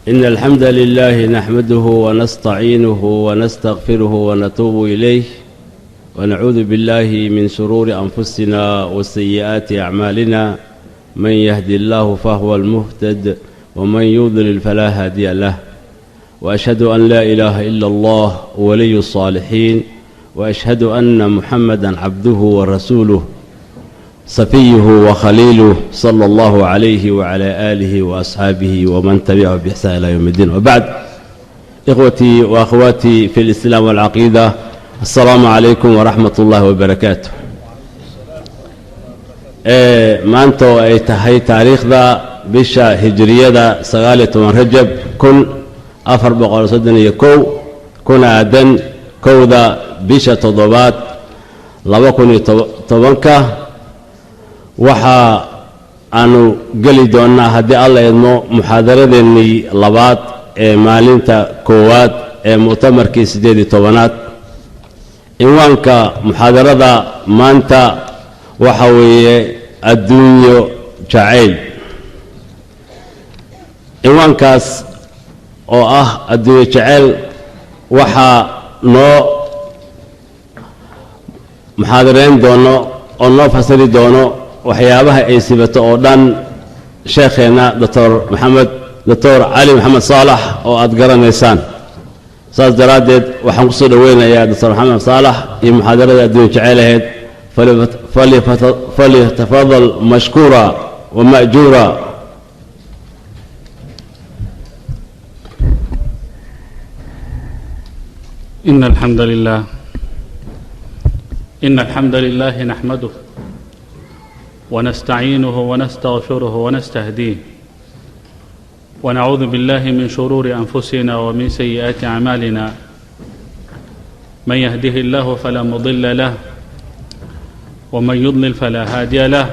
إن الحمد لله نحمده ونستعينه ونستغفره ونتوب إليه، ونعوذ بالله من شرور أنفسنا وسيئات أعمالنا. من يهدي الله فهو المهتد، ومن يضلل فلا هادي له. وأشهد أن لا إله إلا الله ولي الصالحين، وأشهد أن محمدا عبده ورسوله صفيه وخليله، صلى الله عليه وعلى آله وأصحابه ومن تبعه بإحسان إلى يوم الدين. وبعد، إخوتي وأخواتي في الإسلام والعقيدة، السلام عليكم ورحمة الله وبركاته. Maanta oo ay tahay taariikhda bisha hijriyada 19 Rajab 1431, kuna aadan 1-da bisha toddobaad 2010-ka, waxa aanu geli doonnaa, haddii Alla idmo, muxaadaradeennii labaad ee maalinta koowaad ee mu'tamarkii 18aad. Cinwaanka muxaadarada maanta waxa weeye adduunyo jacayl. Cinwaankaas oo ah adduunyo jacayl waxaa noo muxaadareyn doono oo noo fasiri doono waxyaabaha ay sibato oo dhan sheekheenna Doctor Maxamed, Doctor Cali Maxamed Saalax, oo aad garanaysaan. Saas daraaddeed waxaan kusoo dhoweynayaa Doctor Maxamed Saalax iyo muxaadarada adduunyo jacayl ahayd. فليتفضل مشكورا ومأجورا. إن الحمد لله نحمده ونستعينه ونستغفره ونستهديه، ونعوذ بالله من شرور أنفسنا ومن سيئات أعمالنا. من يهده الله فلا مضل له، ومن يضلل فلا هادي له.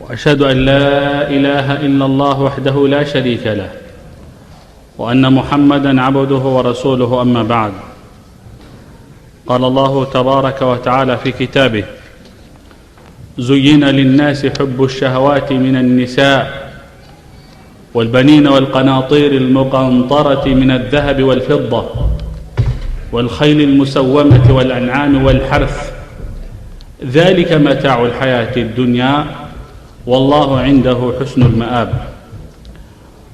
وأشهد أن لا إله إلا الله وحده لا شريك له، وأن محمدا عبده ورسوله. أما بعد، قال الله تبارك وتعالى في كتابه: زين للناس حب الشهوات من النساء والبنين والقناطير المقنطرة من الذهب والفضة والخيل المسومة والأنعام والحرث، ذلك متاع الحياة الدنيا، والله عنده حسن المآب.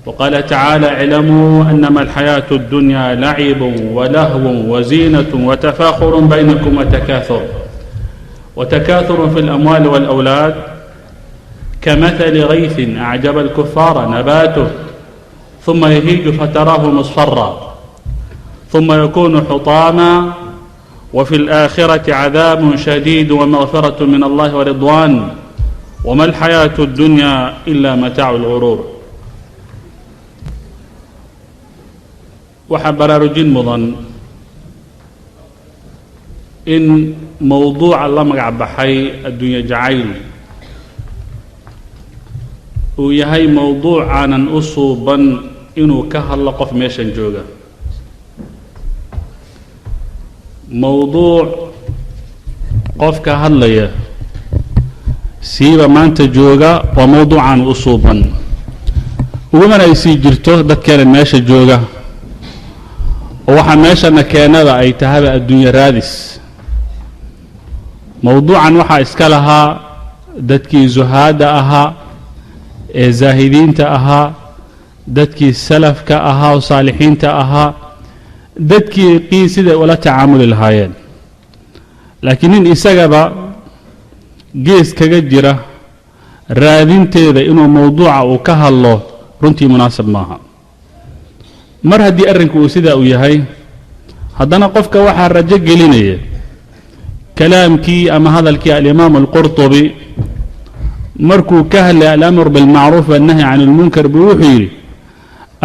وقال تعالى: اعلموا أنما الحياة الدنيا لعب ولهو وزينة وتفاخر بينكم وتكاثر في الأموال والأولاد، كمثل غيث أعجب الكفار نباته ثم يهيج فتراه مصفرا ثم يكون حطاما، وفي الآخرة عذاب شديد ومغفرة من الله ورضوان، وما الحياة الدنيا إلا متاع الغرور. Waxaa baraarujin mudan in mowduuca la magac baxay adduunye jacayl uu yahay mowduuc aanan u suuban inuu ka hadlo qof meeshan jooga, mowduuc qofka hadlaya siiba maanta jooga waa mowduucaan u suuban, ugumana ay sii jirto dadkeena meesha jooga, oo waxaa meeshana keenada ay tahaba adduunye raadis. Mowduucan waxaa iska lahaa dadkii zuhaadda ahaa ee zaahidiinta ahaa, dadkii salafka ahaa oo saalixiinta ahaa, dadkii qii siday ula tacaamuli lahaayeen. Laakiin nin isagaba gees kaga jira raadinteeda inuu mowduuca uu ka hadlo runtii munaasab maaha. Mar haddii arrinku uu sidaa uu yahay, haddana qofka waxaa rajo gelinaya kalaamkii ama hadalkii alimaam alqurطubi markuu ka hadlay alamr bilmacruuf wannahyi can اlmunkar, buu wuxuu yidhi: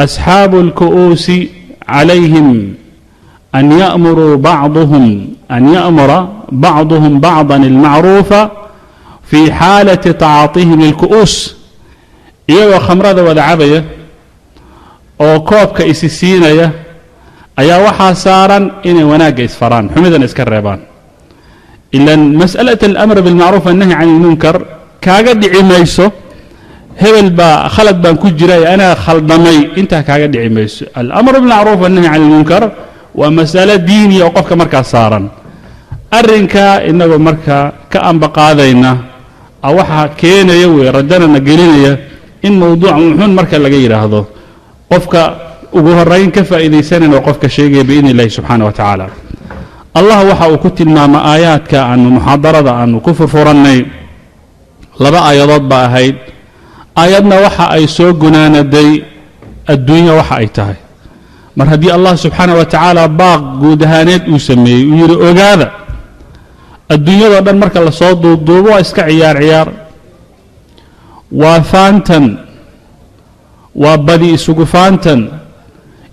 asxaabu اlku'uusi calayhim an ya'mura bacduhum bacضa ilmacruufa fii xaalati tacaatihim lilku'uus. Iyagoo khamrada wada cabaya oo koobka isi siinaya ayaa waxaa saaran inay wanaagga isfaraan, xumidana iska reebaan. Ilan mas'alaة alamr bilmacruuf annahyi can ilmunkar kaaga dhici mayso Hebel baa khalad baan ku jiray, anaa khaldamay, intaa kaaga dhici mayso. Alamru bilmacruuf wannahyi can ilmunkar waa masalo diiniya oo qofka markaa saaran. Arrinkaa innagoo markaa ka ambaqaadayna waxaa keenaya wey rajanana gelinaya in mowduucan wuxuun marka laga yidhaahdo qofka ugu horayn ka faa'iidaysanayna oo qofka sheegaya biidni illahi subxaana wa tacaala. Allah waxa uu ku tilmaama aayaadka aanu muxaadarada aanu ku furfurannay, laba aayadood ba ahayd. Aayadna waxa ay soo gunaanaday adduunya waxa ay tahay. Mar haddii Allah subxaana wa tacaala baaq guud ahaaneed uu sameeyey, uu yidhi ogaada adduunyadoo dhan marka lasoo duuduubo waa iska ciyaar ciyaar, waa faantan, waa badi isugu faantan,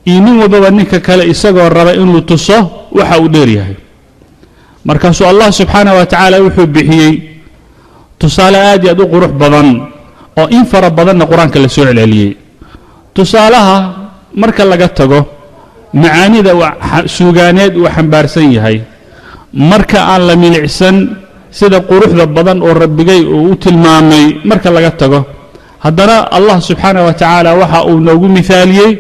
iyo nin walbaba ninka kale isagoo raba inuu tuso waxa uu dheer yahay. Markaasuu Allah subxaana wa tacaala wuxuu bixiyey tusaale aad iyo aad u qurux badan oo in fara badanna qur-aanka la soo celceliyey. Tusaalaha marka laga tago macaanida suugaaneed uu xambaarsan yahay, marka aan la milicsan sida quruxda badan oo rabbigay uu u tilmaamay marka laga tago, haddana Allah subxaana wa tacaala waxa uu noogu mithaaliyey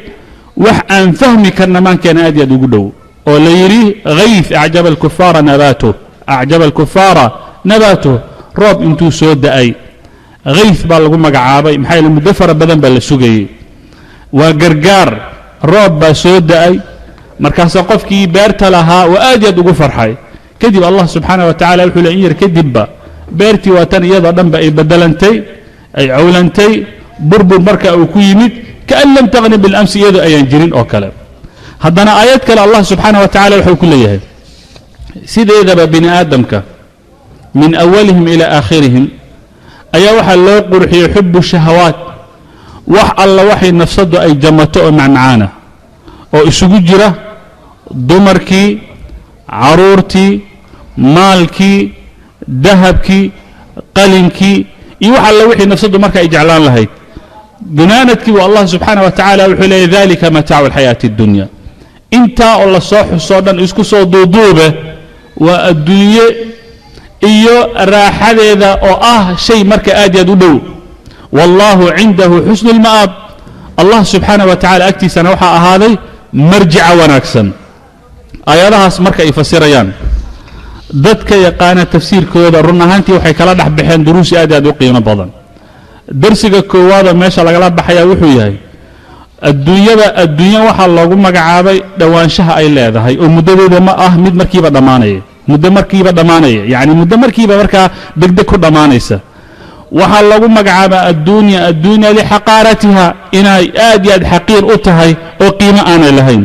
wax aan fahmi karna maankeena aad iyo aad ugu dhow, oo la yidhi hayth acjaba alkufaara nabaatuh, acjaba alkufaara nabaatuh. Roob intuu soo da'ay, hayth baa lagu magacaabay, maxaa yeele muddo fara badan baa la sugayey. Waa gargaar, roob baa soo da'ay, markaasa qofkii beerta lahaa waa aad iyo aad ugu farxay. Kadib Allah subxaana wa tacala wuxuu le in yar kadibba beertii waa tan iyadoo dhanba ay bedelantay, ay cawlantay, burbur marka uu ku yimid, kaan lam taqni bilamsi, iyadoo ayaan jirin oo kale. Haddana aayad kale Allah subxaana wa tacala wuxuu ku leeyahay sideedaba bini aadamka min awalihim ilaa aakhirihim ayaa waxaa loo qurxiyey xubu shahawaat, wax alla waxay nafsaddu ay jamato oo macmacaana oo isugu jira dumarkii, caruurtii, maalkii, dahabkii, qalinkii iyo wax alla wixii nafsaddu marka ay jeclaan lahayd. Gunaanadkii buu Allah subxaana wa tacaala wuxuu leeyahy dalika mataacu alxayaati addunya. Intaa oo lasoo xusoo dhan isku soo duuduube waa adduunye iyo raaxadeeda oo ah shay marka aad iyo aad u dhow. Wallaahu cindahu xusnu lma'aab, Allah subxaana wa tacala agtiisana waxaa ahaaday marjica wanaagsan. Aayadahaas marka ay fasirayaan dadka yaqaana tafsiirkooda, run ahaantii waxay kala dhex baxeen duruusi aad iyo aad u qiimo badan. Darsiga koowaadoo meesha lagala baxayaa wuxuu yahay adduunyada adduunya waxaa loogu magacaabay dhowaanshaha ay leedahay oo muddadeeda ma ah mid markiiba dhammaanaya, muddo markiiba dhammaanaya, yacni muddo markiiba markaa degdeg ku dhammaanaysa. Waxaa loogu magacaabaa adduunya adduunya lixaqaaratiha, inay aad iyo aad xaqiir u tahay oo qiimo aanay lahayn.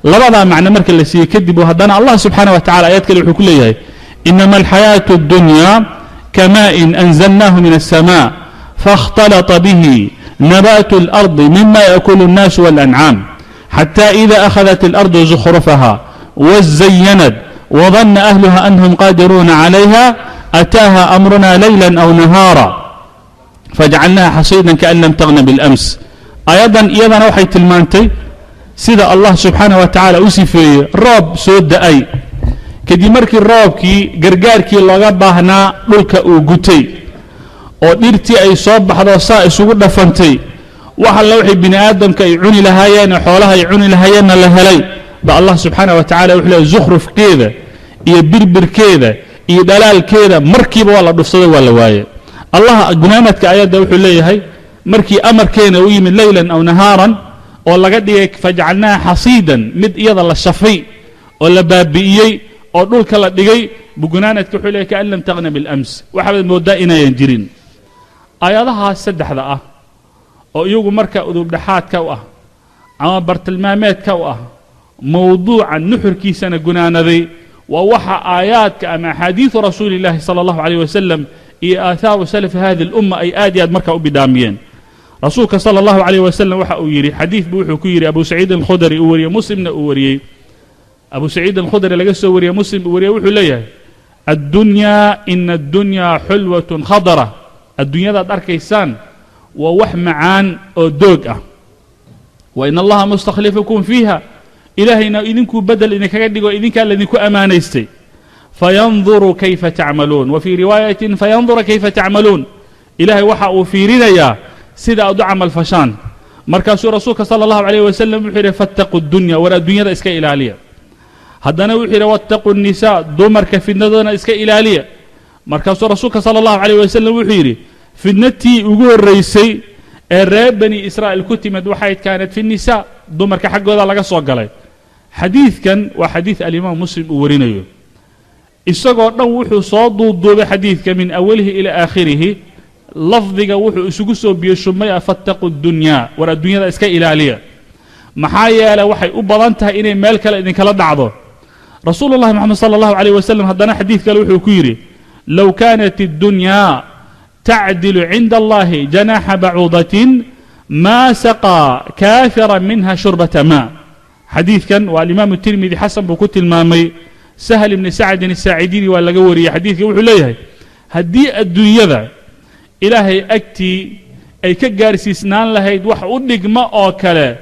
Labadaa macno marka la siiyey kadib haddana Allah subxaana wa tacala aayad kale wuxuu ku leeyahay inama alxayaatu addunya kamaa'in anzalnaahu min alsamaa faاkhtalata bihi nabaatu اlardi mima yaأkulu الnaasu wاlancaam xatى إida أخذت الأرض زخرفها وزينت وظن أهلها أنهم قادرون عليها أتاها أمرنا ليلا أو نهارا فجعلناها حصيدا كأن لم تغن بالأمس. Ayadan iyadana waxay tilmaantay sida Allah subxaana wa tacaala u sifeeyey roob soo da'ay, kadib markii roobkii gargaarkii looga baahnaa dhulka uu gutay oo dhirtii ay soo baxdo saa isugu dhafantay, wax alla waxay bini aadamka ay cuni lahaayeen ee xoolaha ay cuni lahaayeenna la helay, ba Allah subxaana wa tacala wuxuu leey zukhrufkeeda iyo birbirkeeda iyo dhalaalkeeda markiiba waa la dhufsaday, waa la waaye. Allah gunaanadka ayadda wuxuu leeyahay markii amarkeena u yimid leylan aw nahaaran oo laga dhigay fajcalnaaha xasiidan, mid iyada la shafay oo la baabi'iyey oo dhulka la dhigay, buu gunaanadka wuxuu leeyahy kaan lam taqna bilams, waxaad mooddaa inayan jirin. Aayadahaas saddexda ah oo iyagu marka udubdhexaadka u ah ama bartilmaameedka u ah mowduuca nuxurkiisana gunaanaday waa waxa aayaadka ama axaadiidu rasuuli illahi sala allahu calayh wasalam iyo aahaaru salafi hadi alumma ay aad iyo aad markaa u bidhaamiyeen. Rasuulka sala allahu calayh wasalam waxa uu yidhi, xadiid buu wuxuu ku yidhi Abu Saciid alkhudri uu wariyey, Muslimna uu wariyey, Abu Saciid alkhudri laga soo wariyey, Muslim uu wariyey, wuxuu leeyahay addunyaa ina addunyaa xulwatun khadara, adduunyadaad arkaysaan waa wax macaan oo doog ah, wa in allaha mustakhlifukum fiiha, ilaahayna idinkuu bedel idinkaga dhigo, idinkaa laydinku ammaanaystay, fayanduru kayfa tacmaluun, wa fii riwaayatin fayandura kayfa tacmaluun, ilaahay waxa uu fiirinayaa Sida aad u camal fashaan. Markaasuu Rasuulka sala Allahu calayh wasalam wuxuu yidhi: "Fattaqu dunya", war adduunyada iska ilaaliya. Haddana wuxuu yidhi: "Wattaqu nnisaa", dumarka fidnadoodana iska ilaaliya. Markaasuu Rasuulka sala Allahu calayh wasalam wuxuu yidhi: "Fidnatii ugu horraysay ee reer Bani Israa'iil ku timid waxay kaanad fi nisaa, dumarka xaggooda laga soo galay." Xadiidkan waa xadiid Alimaam Muslim uu warinayo. Isagoo dhan wuxuu soo duuduubay xadiidka min awalihi ilaa aakhirihi. Lafdiga wuxuu isugu soo biyo shubmay ah: "Fattaqu dunyaa", war adduunyada iska ilaaliya, maxaa yeelay waxay u badan tahay inay meel kale idinkala dhacdo. Rasuulu llahi Moxamed sala Allahu calayh wasalam haddana xadiid kale wuxuu ku yidhi: "Low kaanat اddunyaa tacdilu cinda Allahi janaaxa bacuudatin, maa saqaa kaafira minha shurbata maa." Xadiidkan waa Alimaamu Tirmidi, xasan buu ku tilmaamay. Sahl ibni Sacdin Asaacidini waa laga wariyey. Xadiidka wuxuu leeyahay: haddii adduunyada Ilaahay agtii ay ka gaarsiisnaan lahayd wax u dhigma oo kale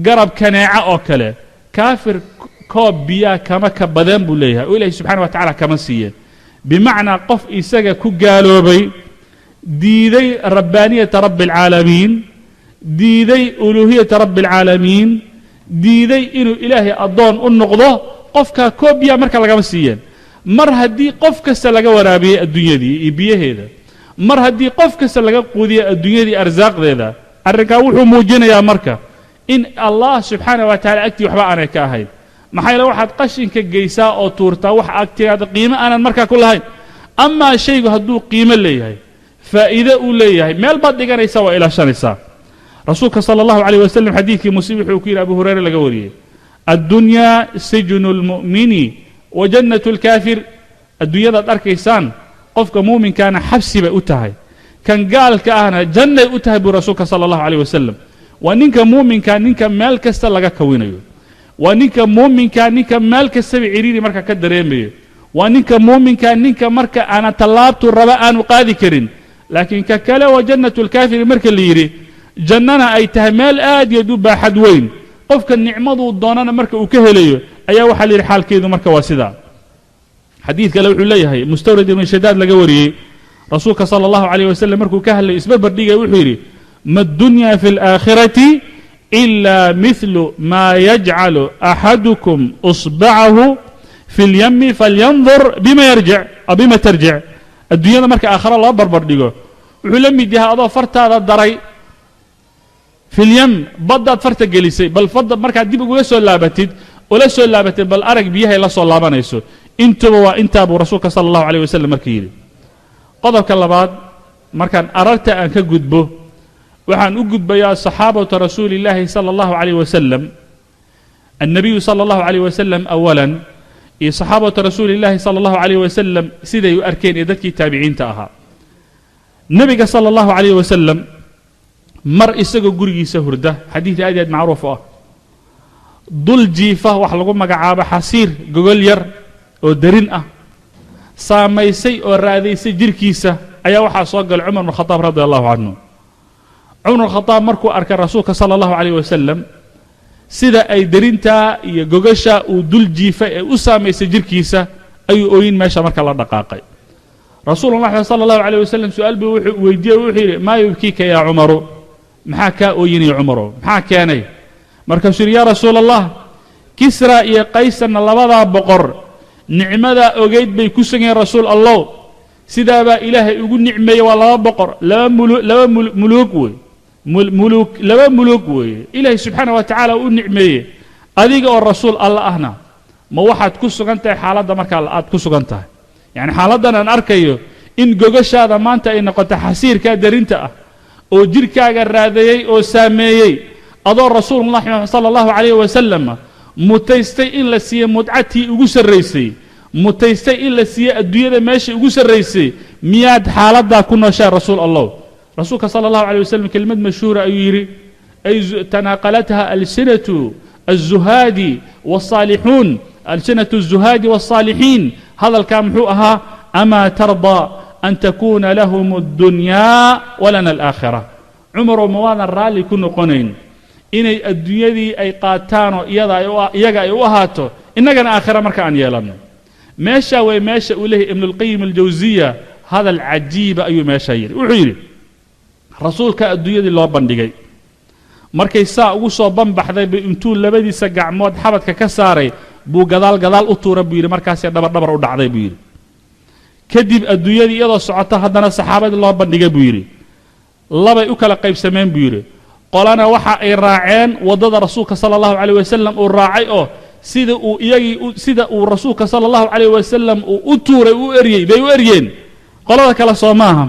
garab kaneeca oo kale, kaafir koob biyaa kama ka badeen, buu leeyahay, oo Ilahay subxana wa tacala kama siiyeen. Bimacnaa, qof isaga ku gaaloobay, diiday rabbaaniyata rabbi alcaalamiin, diiday uluuhiyata rabbi alcaalamiin, diiday inuu Ilaahay addoon u noqdo, qofkaa koob biyaa marka lagama siiyeen. Mar haddii qof kasta laga waraabiyey adduunyadii iyo biyaheeda, mar haddii qof kasta laga quudiyey adduunyadii arsaaqdeeda, arrinkaa wuxuu muujinayaa marka in Allah subxaana wa tacala agtii waxba aanay ka ahayn. Maxaa yeele, waxaad qashinka geysaa oo tuurtaa wax agtigaada qiimo aanan markaa ku lahayn. Amaa shaygu hadduu qiimo leeyahay, faa'iide uu leeyahay, meel baad dhiganaysaa, waa ilaashanaysaa. Rasuulka sala Allahu calayh wasalam xadiidkii Muslim wuxuu ku yidhi, Abu Hurayre laga wariyey: "Addunyaa sijnu lmu'mini wa jannatu lkaafir." Adduunyadaad arkaysaan qofka muuminkaana xabsi bay u tahay, kan gaalka ahna jannay u tahay, buu Rasuulka sala Allahu calayh wasalam. Waa ninka muuminka ninka meel kasta laga kawinayo, waa ninka muuminka ninka meel kastaba ciriiri marka ka dareemayo, waa ninka muuminka ninka marka aana tallaabtu raba aanu qaadi karin. Laakiin ka kale, waa jannatu lkaafiri. Marka la yidhi jannana ay tahay meel aad iyo aad u baaxad weyn, qofka nicmaduu doonana marka uu ka helayo, ayaa waxaa la yidhi xaalkeedu marka waa sidaa. Xadiid kale wuxuu leeyahay, Mustawrad ibn Shadaad laga wariyey, Rasuulka sala Allahu calayh wasalam markuu ka hadlayay isbarbar dhigay, wuxuu yidhi: "Ma addunya fi alaakhirati ila mithlu ma yajcalu axadukum usbacahu fi اlyami falyandur bima yarjic aw bima tarjic." Adduunyada marka aakhare loo barbar dhigo, wuxuu la mid yahay adoo fartaada daray fi lyam, baddaad farta gelisay, bal fadda markaad dib ugaga soo laabatid, ula soo laabatid, bal arag biyahay la soo laabanayso. Intuba waa intaa, buu Rasuulka sala Allahu alayh wasalam marka yidhi. Qodobka labaad, markaan ararta aan ka gudbo, waxaan u gudbayaa saxaabatu rasuuli illaahi sala Allahu calayh wasalam, annabiyu sala Allahu calayh wasalam awalan, iyo saxaabatu rasuuli illaahi sala Allahu calayh wasalam siday u arkeen, iyo dadkii taabiciinta ahaa. Nebiga sala Allahu calayh wasalam mar isagoo gurigiisa hurda, xadiid aad iyo aad macruuf u ah, dul jiifa wax lagu magacaabo xasiir, gogol yar oo darin ah, saamaysay oo raadaysay jirkiisa, ayaa waxaa soo galay Cumar bn Khataab radi Allahu canhu. Cumar bn Khataab markuu arkay Rasuulka sala Allahu calayh wasalam sida ay darintaa iyo gogasha uu dul jiifay ee u saamaysay jirkiisa, ayuu ooyin meesha marka la dhaqaaqay. Rasuulullah sala Allahu calayh wasalam su-aal buu wuxuu weydiiyey, wuxuu yidhi: "Maa yubkiika yaa Cumaru?" Maxaa kaa ooyinaya, Cumarow? Maxaa keenay? Markaasuu yidhi: "Yaa Rasuul Allah, Kisra iyo Qaysarna, labadaa boqor, nicmadaa ogeyd bay ku sugeen. Rasuul Allow, sidaabaa Ilaahay ugu nicmeeyey. Waa laba boqor, laba mulu laba muluug wey, muluug, laba muluug weeye, Ilaahay subxaana wa tacaala u nicmeeyey. Adiga oo rasuul Alla ahna, ma waxaad ku sugan tahay xaaladda markaa aad ku sugan tahay, yacni xaaladdan aan arkayo, in gogashaada maanta ay noqoto xasiirkaa darinta ah oo jirkaaga raadeeyey oo saameeyey, adoo Rasuulullahi sala Allahu calayh wasalam mutaystay in la siiye mudcatii ugu sarraysay, mutaystay in la siiye adduunyada meeshai ugu sarraysay, miyaad xaaladdaa ku nooshaa, Rasuul Allow?" Rasuulka sala Allahu alay wasalam kelimad mashhuura ayuu yidhi, ay tanaaqalatha alsinatu الzuhaadi والصaalixuun, alsinatu الzuhaadi والصaalixiin. Hadalkaa muxuu ahaa? "Amaa tardaa an takuna lahum اddunyaa walana alaakhira?" Cumarow, ma waadan raalli ku noqonayn inay adduunyadii ay qaataanoo iyada iyaga ay u ahaato, innagana aakhira marka aan yeelanno? Meeshaa way meesha uu leeyahy Ibnulqayim Aljawsiya. Hadal cajiiba ayuu meeshaa yidhi. Wuxuu yidhi Rasuulka adduunyadii loo bandhigay markay saa ugu soo banbaxday bay intuu labadiisa gacmood xabadka ka saaray buu gadaal gadaal u tuura buu yidhi, markaasee dhabar dhabar u dhacday buu yidhi. Kadib adduunyadii iyadoo socota haddana saxaabadii loo bandhigay buu yidhi, labay u kala qaybsameen buu yidhi. Qolana waxa ay raaceen waddada rasuulka sala allahu calayh wasalam uu raacay, oo sida uu iyagii sida uu rasuulka sala allahu calayh wasalam uu u tuuray u eryey bay u eryeen. Qolada kale soo maaha,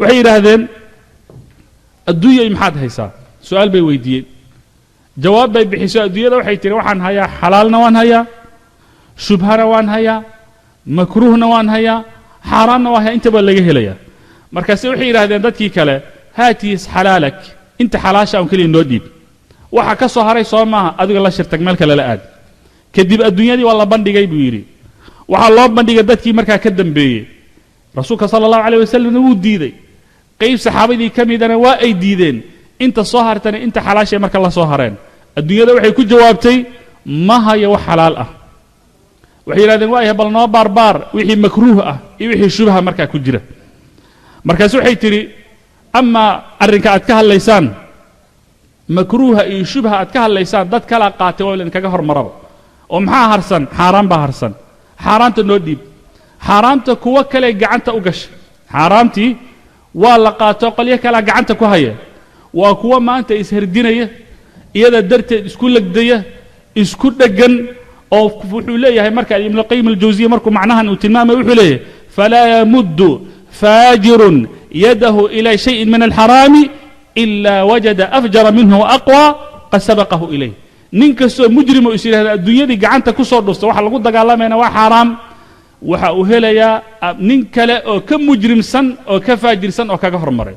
waxay yidhaahdeen adduunyay maxaad haysaa? Su-aal bay weydiiyeen, jawaab bay bixiso. Adduunyada waxay tihi waxaan hayaa xalaalna waan hayaa, shubhana waan hayaa, makruuhna waan hayaa, xaaraanna waan hayaa, intaba laga helayaa. Markaase waxay yidhahdeen dadkii kale haatiis xalaalak, inta xalaasha un keliya noo dhiib, waxa ka soo haray soo maaha adiga la shirtag meel kale la aad. Kadib adduunyadii waa la bandhigay buu yidhi. Waxaa loo bandhigay dadkii markaa ka dambeeyey. Rasuulka sala allahu calayh wasalamna wuu diiday, qayb saxaabadii ka midana waa ay diideen, inta soo hartana inta xalaashay marka la soo hareen. Adduunyada waxay ku jawaabtay ma hayo wax xalaal ah. Waxay yidhahdeen waayahay, bal noo baarbaar wixii makruuh ah iyo wixii shubha markaa ku jira. Markaas waxay tidhi amaa arrinka aad ka hadlaysaan, makruuha iyo shubha aad ka hadlaysaan, dad kalaa qaatay waa idinkaga hormaraba, oo maxaa harsan? Xaaraan baa harsan, xaaraanta noo dhiib. Xaaraanta kuwo kale gacanta u gashay, xaaraamtii waa la qaato, qolyo kalea gacanta ku haya, waa kuwo maanta isherdinaya, iyada darteed isku legdaya, isku dheggan. Oo wuxuu leeyahay marka Ibnuqayim Aljawsiya markuu macnahan uu tilmaamay wuxuu leeyahay falaa yamuddu faajirun yadahu ila shayin min alxaraami ila wajada afjara minhu waaqwى qad sabaqahu ilayh. Nin kastoo mujrimo is yidhahda adduunyadii gacanta ku soo dhufta, waxa lagu dagaalamayna waa xaaraam, waxa uu helayaa nin kale oo ka mujrimsan oo ka faajirsan oo kaga hormaray.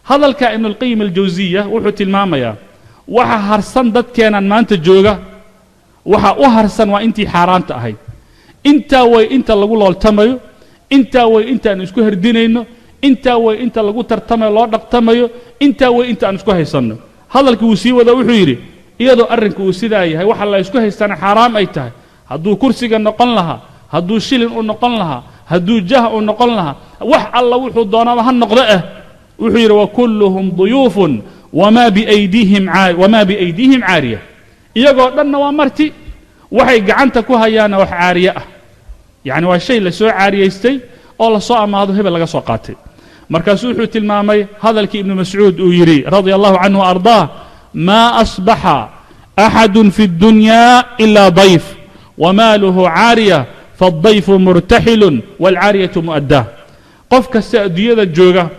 Hadalka Ibnulqayim Aljawsiya wuxuu tilmaamayaa waxa harsan dadkeenan maanta jooga, waxa u harsan waa intii xaaraanta ahayd. Intaa way inta lagu looltamayo, intaa way intaan isku herdinayno, intaa way inta lagu tartamayo loo dhaqtamayo, intaa way inta aan isku haysanno. Hadalkii wuu sii wada, wuxuu yidhi iyadoo arrinku uu sidaa yahay, waxa la isku haystana xaaraam ay tahay, hadduu kursiga noqon lahaa, hadduu shilin u noqon lahaa, hadduu jah u noqon lahaa, wax alla wuxuu doonaaba ha noqdo ah, wuxuu yidhi wakulluhum duyuufun wamaa biaydiihim caariya. Iyagoo dhanna waa marti, waxay gacanta ku hayaana wax caariye ah, yacni waa shay la soo caariyaystay oo la soo amaahdo, hebel laga soo qaatay. Markaasuu wuxuu tilmaamay hadalkii Ibnu Mascuud uu yidhi radia allahu canhu wa ardaah, maa asbaxa axadu fi اddunya ila dayf wamaaluhu caariya faاldayfu murtaxilun wاlcaariyatu mu'addaah. Qof kasta adduunyada jooga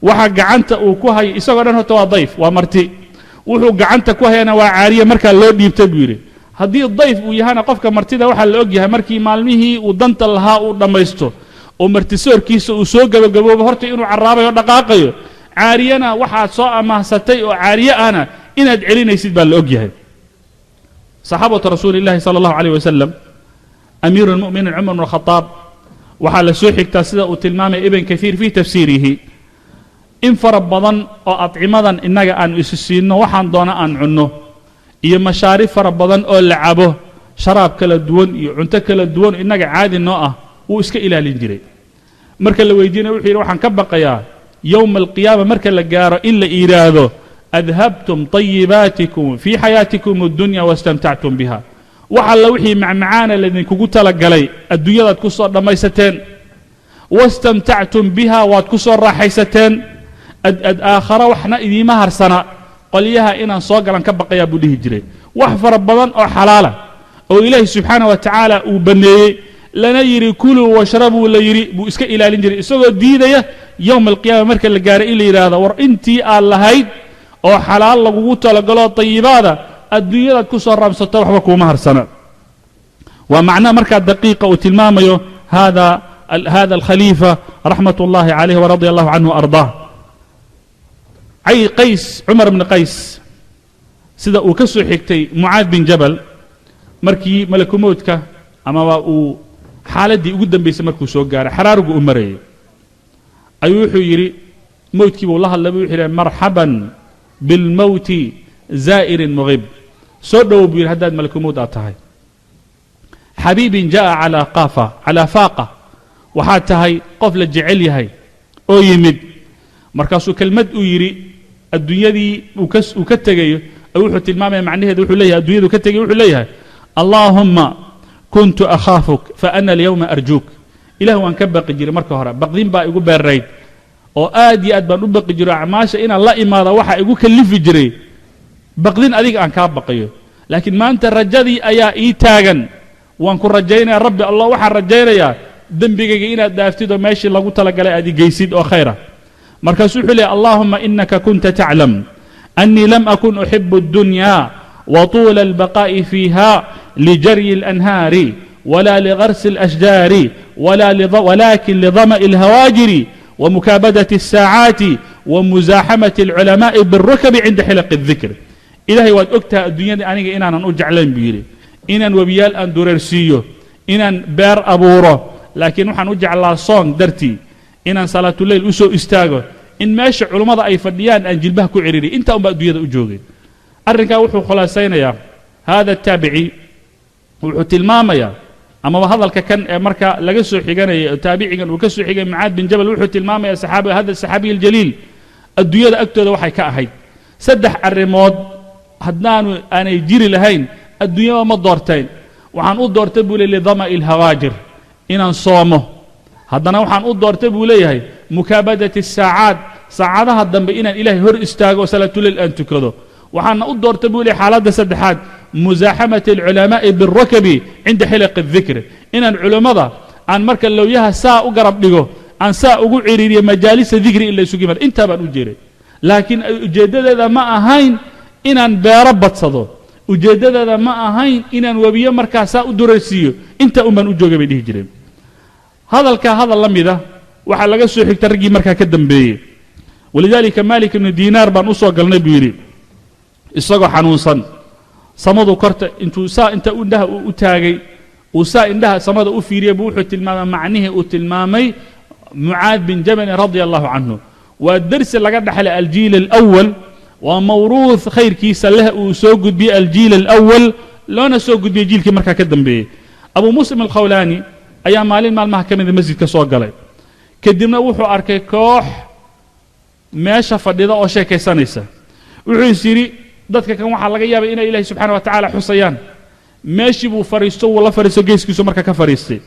waxa gacanta uu ku hayo isagoo dhan horta waa dayf, waa marti, wuxuu gacanta ku hayana waa caariye markaa loo dhiibtay buu yidhi. Haddii dayf uu yahana, qofka martida waxaa la og yahay markii maalmihii uu danta lahaa uu dhammaysto oo martisoorkiisa uu soo gabagaboobo horta inuu carraabayo o dhaqaaqayo. Caariyana waxaad soo amaahsatay oo caariye ahna inaad celinaysid baa la og yahay. Saxaabatu rasuuli illahi sala allahu calayh wasalam, amiiru lmu'miniin Cumar bn Khadaab, waxaa la soo xigtaa sida uu tilmaamaya Ibn Kathiir fii tafsiirihi, in fara badan oo adcimadan innaga aanu isu siinno, waxaan doona aan cunno, iyo mashaarib fara badan oo la cabo, sharaab kala duwan iyo cunto kala duwan innaga caadi noo ah, wuu iska ilaalin jiray. Marka la weydiinaya wuxuu yidhi waxaan ka baqayaa yowma alqiyaama marka la gaaro in la yidhaahdo adhabtum طayibaatikum fii xayaatikum addunya wastamtactum biha, wax alla wixii macmacaana laydinkugu talagalay adduunyadaad ku soo dhammaysateen, wastamtactum biha waad ku soo raaxaysateen, aakhara waxna idiima harsana, qolyaha inaan soo galan ka baqayaa buu dhihi jiray. Wax fara badan oo xalaala oo ilaahi subxaana wa tacaala uu banneeyey lana yidhi kuluu washrabuu la yidhi buu iska ilaalin jiray, isagoo diidaya yowma alqiyaama marka la gaaray in la yidhaahdo war intii aad lahayd oo xalaal lagugu talagaloo tayibaada adduunyadaad ku soo raamsato waxba kuuma harsana. Waa macnaha markaa daqiiqa uu tilmaamayo hada alkhaliifa raxmat ullahi calayh waradia allahu canhu ardaah. Qays, Cumar bni Qays, sida uu ka soo xigtay Mucaad bin Jabal, markii malakumowdka amaba uu xaaladdii ugu dambaysay markuu soo gaaray xaraarugu u marayay, ayuu wuxuu yidhi mowdkii buu la hadlay, wuxuu yidhi marxaban bilmowti zaa'irin mughib, soo dhowow buu yidhi haddaad malakumowd aad tahay, xabiibin ja'a calaa qaafa calaa faaqa, waxaad tahay qof la jecel yahay oo yimid. Markaasuu kelmad uu yidhi adduunyadii uu ka tegayo wuxuu tilmaamaya macnaheedu, wuxuu leeyahay adduunyadu ka tegay, wuxuu leeyahay: "Allaahumma kuntu akhaafuk fa ana alyawma arjuuk." Ilah waan ka baqi jiray marka hore, baqdin baa igu beerayd oo aad iyo aad baan u baqi jiro. Acmaasha inaan la imaada waxaa igu kalifi jiray baqdin adiga aan kaa baqayo, laakiin maanta rajadii ayaa ii taagan. Waan ku rajaynaya, Rabbi Allah, waxaan rajaynayaa dembigayga inaad dhaaftid oo meeshii lagu talagalay aad i geysid oo khayra. Markaasuu wuxuu leeyahy: "Allahuma inaka kunta taclam أني لم أكن أحب الدنيا وطول البقاء فيها لجري الأنهار ولا لغرس الأشجار ولكن لظمأ الهواجر ومكابدة الساعات ومزاحمة العلماء بالركب عند حلق الذكر." Ilaahay, waad ogtahay adduunyada aniga inaanan u jeclayn, buu yidhi, inaan webiyaal aan dureersiiyo, inaan beer abuuro, laakiin waxaan u jeclaa soon dartii inaan salaatuleyl u soo istaago, in meesha culummada ay fadhiyaan aan jilbaha ku ciriiriy. Intaa unbaa adduunyada u joogay. Arrinkaa wuxuu khulaasaynayaa hada taabici, wuxuu tilmaamayaa amaba hadalka kan ee marka laga soo xiganaya taabicigan uu ka soo xigay Mucaad bin Jabal, wuxuu tilmaamayaa saxaabi, hada saxaabiy aljaliil, adduunyada agtooda waxay ka ahayd saddex arrimood haddaanu aanay jiri lahayn adduunyaba ma doorteen. Waxaan u doortay, buu leey, lidama'i alhawaajir, inaan soomo. Haddana waxaan u doortay, buu leeyahay, mukaabadati saacaad, saacadaha dambe inaan Ilaahay hor istaago oo salaatuleyl aan tukado. Waxaana u doortay, buu leeyahay, xaaladda saddexaad, musaaxamati alculamaa'i bilrakabi cinda xilaqi aldikr, inaan culammada aan marka lowyaha saa u garab dhigo, aan saa ugu ciriiriyo majaalisa dikri in la isugu yimaado. Intaa baan u jeeray, laakiin ujeeddadeeda ma ahayn inaan beero badsado, ujeeddadeeda ma ahayn inaan webiyo markaa saa u duraysiiyo. Intaa un baan u joogay, bay dhihi jireen. Hadalkaa hadal la mida waxaa laga soo xigta raggii markaa ka dambeeyey. Walidaalika Malik ibnu Diinaar baan u soo galnay, buu yidhi, isagoo xanuunsan. Samadu korta intuu saa inta indhaha u taagay, uu saa indhaha samada u fiiriyey, buu wuxuu tilmaamay macnihii uu tilmaamay Mucaad bin Jabalin radia allahu canhu. Waa dersi laga dhaxlay aljiil alawal, waa mawruuth khayrkiisa leh uu soo gudbiyey aljiil alawal, loona soo gudbiyey jiilkii markaa ka dambeeyey. Abu Muslim Alkhawlaani ayaa maalin maalmaha ka mida masjidka soo galay. Kadibna wuxuu arkay koox meesha fadhida oo sheekaysanaysa. Wuxuu is yidhi, dadka kan waxaa laga yaabay inay Ilahi subxana wa tacaala xusayaan. Meeshii buu fadhiisto, wuu la fadhiisto, geeskiisu marka ka fadhiistay.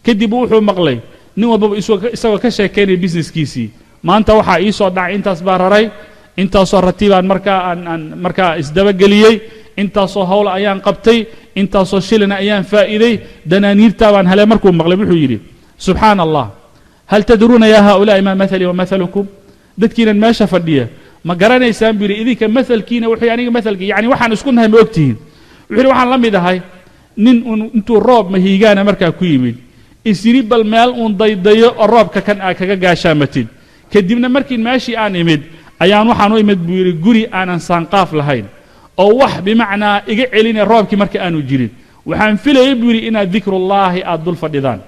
Kadib wuxuu maqlay nin walbaba isagoo ka sheekaynaya businesskiisii. Maanta waxaa ii soo dhacay intaas baa raray, intaasoo ratibaan markaa aan markaa isdabageliyey, intaasoo hawl ayaan qabtay, intaasoo shilina ayaan faa'iiday, danaaniirtaa baan helay. Markuu maqlay wuxuu yidhi: "Subxaana Allah, hal tadruuna yaa haa'ulaa'i maa mathalii wa mathalukum? Dadkiinan meesha fadhiya, ma garanaysaan," buu yidhi, "idinka mathalkiina wuxuu aniga mathalkii, yacni waxaan isku nahay ma ogtihiin?" Wuxuu yidhi: "Waxaan la mid ahay nin uun intuu roob mahiigaana markaa ku yimid isyidhi bal meel uun daydayo oo roobka kan aa kaga gaashaamatid. Kadibna markii meeshii aan imid ayaan waxaan u imid," buu yidhi, "guri aanan saanqaaf lahayn oo wax bimacnaa iga celinaya roobkii marka aanu jirin. Waxaan filayay," buu yidhi, "inaad dikrullaahi aad dul fadhidaan.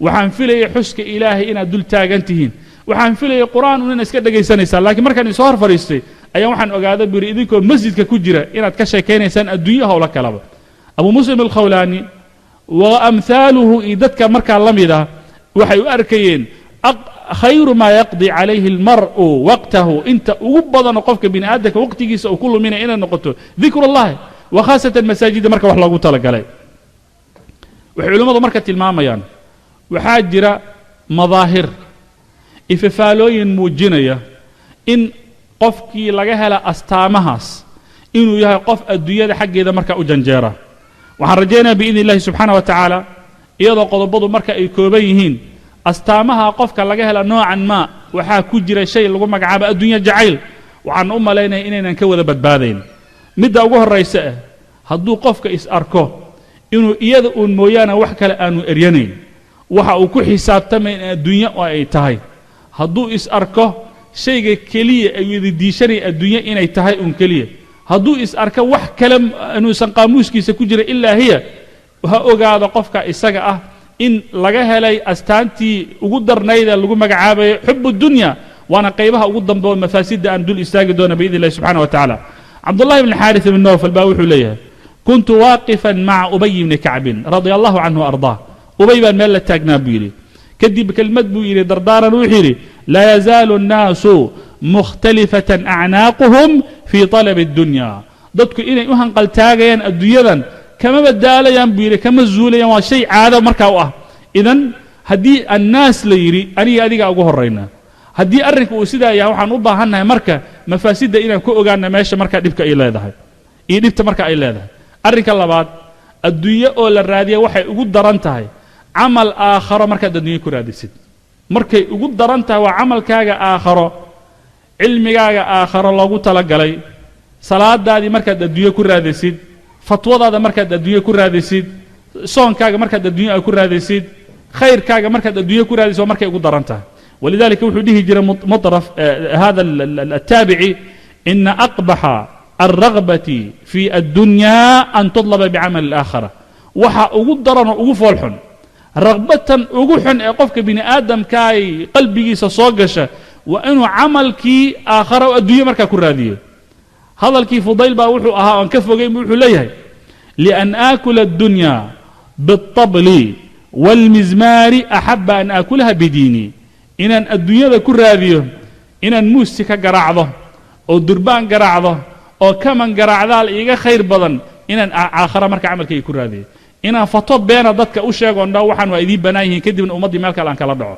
Waxaan filayay xuska Ilaahay inaad dul taagan tihiin. Waxaan filayay Qur'aan un inaad iska dhegaysanaysaan. Laakiin markaan isoo hor fadhiistay ayaan waxaan ogaaday," buu yidhi, "idinkoo masjidka ku jira inaad ka sheekaynaysaan adduunyo howlo kalaba." Abu Muslim Alkhawlaani wa amhaaluhu iyo dadka markaa la mid ah waxay u arkayeen khayru maa yaqdi calayhi almar'u waqtahu, inta ugu badanoo qofka bini aadamka waqtigiisa uu ku luminaya, inay noqoto dikrullahi, wa khaasatan masaajidda marka wax loogu talagalay. Waxay culimmadu marka tilmaamayaan waxaa jira madaahir, ififaalooyin muujinaya in qofkii laga hela astaamahaas inuu yahay qof adduunyada xaggeeda marka u janjeera. Waxaan rajaynaya biidni illahi subxaana wa tacaala, iyadoo qodobadu marka ay kooban yihiin, astaamaha qofka laga hela noocan maa waxaa ku jira shay lagu magacaabo adduunyo jacayl. Waxaan u malaynaya inaynan ka wada badbaadayn. Midda ugu horraysa ah, hadduu qofka is arko inuu iyada uun mooyaane wax kale aanu eryanayn, waxa uu ku xisaabtamayn adduunyo oo ay tahay, hadduu is arko shayga keliya ay wada diishanaya adduunyo inay tahay uun keliya, hadduu is arko wax kale inuusan qaamuuskiisa ku jira ilaa hiya, ha ogaado qofka isaga ah in laga helay astaantii ugu darnayda lagu magacaabayo xubu dunya. Waana qaybaha ugu dambe oo mafaasidda aan dul istaagi doona biidni illahi subxana wa tacaala. Cabdullahi bn Xaarith ibn Nowfal baa wuxuu leeyahay: "Kuntu waaqifan maca Ubay bni Kacbin radia allahu canhu ardaah." Ubay baan meel la taagnaa, buu yidhi. Kadib kelmad buu yidhi dardaaran, wuxuu yidhi: "Laa yazaalu annaasu mukhtalifatan acnaaquhum fii talabi addunya. Dadku inay u hanqaltaagayaan adduunyadan kamaba daalayaan buu yidhi, kama zuulayaan, waa shay caado markaa u ah. Idan haddii annaas la yidhi, aniga adigaa ugu horraynaa. Haddii arrinka uu sidaa yahay, waxaan u baahannahay marka mafaasidda inaan ku ogaana meesha markaa dhibka ay leedahay iyo dhibta marka ay leedahay. Arrinka labaad, adduunye oo la raadiya waxay ugu daran tahay camal aakharo. Markaad adduunye ku raadisid, markay ugu daran tahay waa camalkaaga aakharo, cilmigaaga aakharo loogu talagalay. Salaadaadii markaad adduunye ku raadisid, fatwadaada markaad adduunye ku raadisid, soonkaaga markaad adduunye ku raadisid, khayrkaaga markaad adduunye ku raadisid, waa markay ugu daran tahay. Walidalika wuxuu dhihi jiray Muطraf hada altaabici: ina aqbaxa alragbati fi addunya an tuطlaba bicamal alaakhara. Waxa ugu daran oo ugu foolxun, ragbatan ugu xun ee qofka bini aadamkaay qalbigiisa soo gasha, waa inuu camalkii aakhara oo adduunye markaa ku raadiyo. Hadalkii Fudayl baa wuxuu ahaa oon ka fogeyn, bu wuxuu leeyahay: lian aakula addunya biاlطabli wاlmizmaari axaba an aakulaha bidiini. Inaan adduunyada ku raadiyo inaan muusi ka garaacdo oo durbaan garaacdo oo kaman garaacdaal iiga khayr badan inaan aakhara marka camalkayga ku raadiyo, inaan fato beena dadka u sheegoon dha waxaan waa idiin bannaan yihiin, kadibna ummaddii meel kale aan kala dhaco,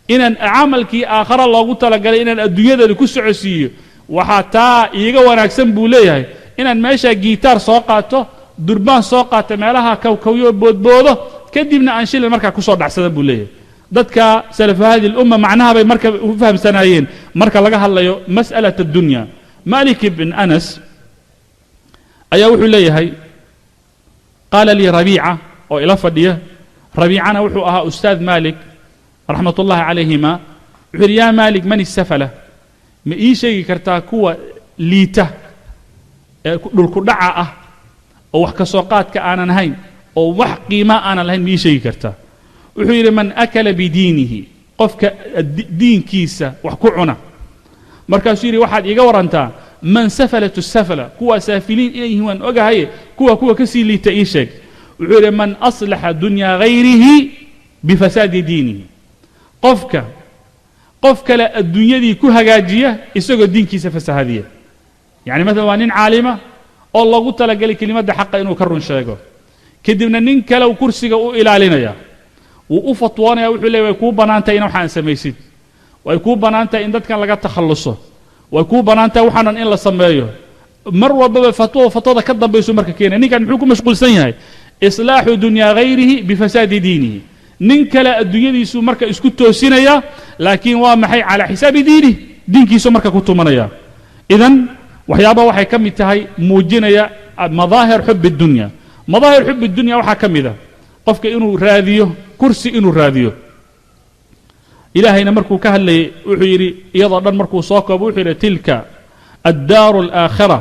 inaan camalkii aakhara loogu talagalay inaan adduunyadeeda ku socodsiiyo, waxaa taa iiga wanaagsan buu leeyahay inaan meeshaa giitaar soo qaato, durbaan soo qaato, meelaha kawkawyo boodboodo, kadibna aan shilin markaa kusoo dhacsada buu leeyahay. Dadka salafu hadi lumma macnaha bay marka u fahamsanaayeen marka laga hadlayo mas'alat addunya. Malik ibn Anas ayaa wuxuu leeyahay: qaala lii Rabiica oo ila fadhiya. Rabiicana wuxuu ahaa ustaad Malik raxmat ullahi calayhima. Wuxuu yidhi: yaa Malik, man isafala? Ma ii sheegi kartaa kuwa liita ee dhulku dhaca ah oo wax ka soo qaadka aanan ahayn oo wax qiima aanan lahayn, ma ii sheegi kartaa? Wuxuu yidhi: man akala bidiinihi, qofka diinkiisa wax ku cuna. Markaasuu yidhi: waxaad iiga warantaa man safalatu safala, kuwa saafiliin inay yihiin waan ogahaye, kuwa ka sii liita ii sheeg. Wuxuu yidhi: man aslaxa dunyaa hayrihi bifasaadi diinihi, qofka qof kale adduunyadii ku hagaajiya isagoo diinkiisa fasahadiya. Yacni maalan waa nin caalima oo loogu talagalay kelimadda xaqa inuu ka run sheego, kadibna nin kale uu kursiga u ilaalinaya, wuu u fatwoonaya, wuxuu leey: way kuu bannaan tahay in waxaan samaysid, way kuu bannaan tahay in dadkan laga takhalluso, way kuu bannaan tahay waxaanan in la sameeyo. Mar walbaba fatwo fatwada ka dambaysu marka keenaya. Ninkan muxuu ku mashquulsan yahay? Islaaxu dunyaa hayrihi bifasaadi diinihi. Nin kale adduunyadiisu marka isku toosinaya, laakiin waa maxay? Calaa xisaabi diinih, diinkiisu marka ku tumanaya. Idan waxyaaba waxay ka mid tahay muujinaya madaahir xub dunya. Madaahir xub dunya waxaa ka mid a qofka inuu raadiyo kursi, inuu raadiyo. Ilaahayna markuu ka hadlayay wuxuu yidhi, iyadoo dhan markuu soo koobo, wuxuu yidhi: tilka addaaru alaakhira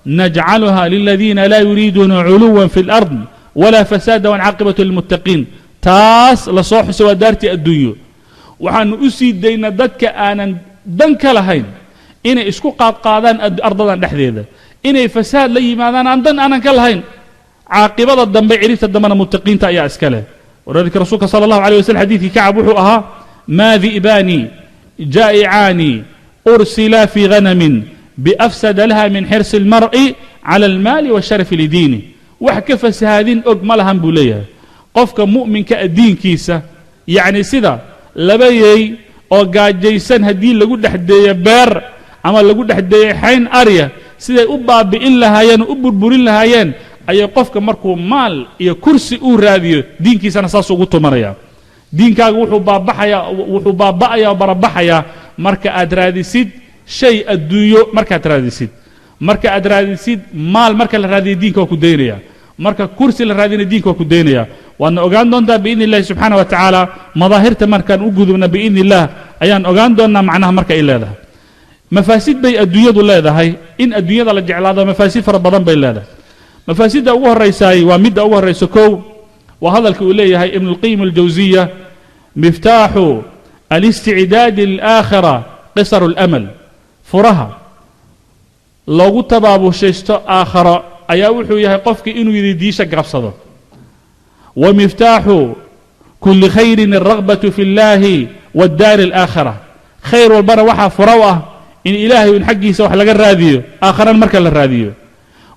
najcaluha liladiina laa yuriiduuna culuwa fi اlard walaa fasaada walcaaqibatu lilmuttaqiin. Taas la soo xusay waa daartii adduunyo. Waxaanu u sii daynaa dadka aanan dan ka lahayn inay isku qaadqaadaan ardadan dhexdeeda, inay fasaad la yimaadaan aan dan aanan ka lahayn. Caaqibada dambe, ciribta dambena, muttaqiinta ayaa iska leh. Walidalika rasuulka sala allahu alay waslm xadiidkii Kacab wuxuu ahaa: maa di'baani jaa'icaani ursila fii hanamin biafsada laha min xirsi almar'i cala almaali waasharafi lidiinih. Wax ka fasahaadin og ma lahan buu leeyahay qofka mu'minka a diinkiisa, yacni sida laba yeey oo gaajaysan haddii lagu dhex deeyo beer ama lagu dhex deeyo xayn arya, siday u baabi'in lahaayeen oo u burburin lahaayeen, ayay qofka markuu maal iyo kursi uu raadiyo diinkiisana saas ugu tumanaya. Diinkaaga wuxuu baabaxayaa, wuxuu baaba'ayaa oo barabaxayaa marka aad raadisid shay adduunyo, markaad raadisid, marka aad raadisid maal. Marka la raadiyo diinka waa ku daynaya, marka kursi la raadina diinka waa ku daynaya. Waadna ogaan doontaa biidni illahi subxaana wa tacaala. Madaahirta markaan u gudubna biidni illah ayaan ogaan doonnaa macnaha marka ay leedahay. Mafaasid bay adduunyadu leedahay. In adduunyada la jeclaado mafaasid fara badan bay leedahay. Mafaasidda ugu horraysaay waa midda ugu horraysa. Kow, waa hadalka uu leeyahay Ibnu اlqayim aljawsiya: miftaaxu alisticdaadi lilaakhira qisaru اlamal. Furaha loogu tabaabushaysto aakharo ayaa wuxuu yahay qofkii inuu yidhi diisha gaabsado. Wa miftaaxu kuli khayrin alragbatu fi اllahi waaddaari alaakhira. Khayr walbana waxaa fura u ah In Ilaahay un xaggiisa wax laga raadiyo, aakharana marka la raadiyo.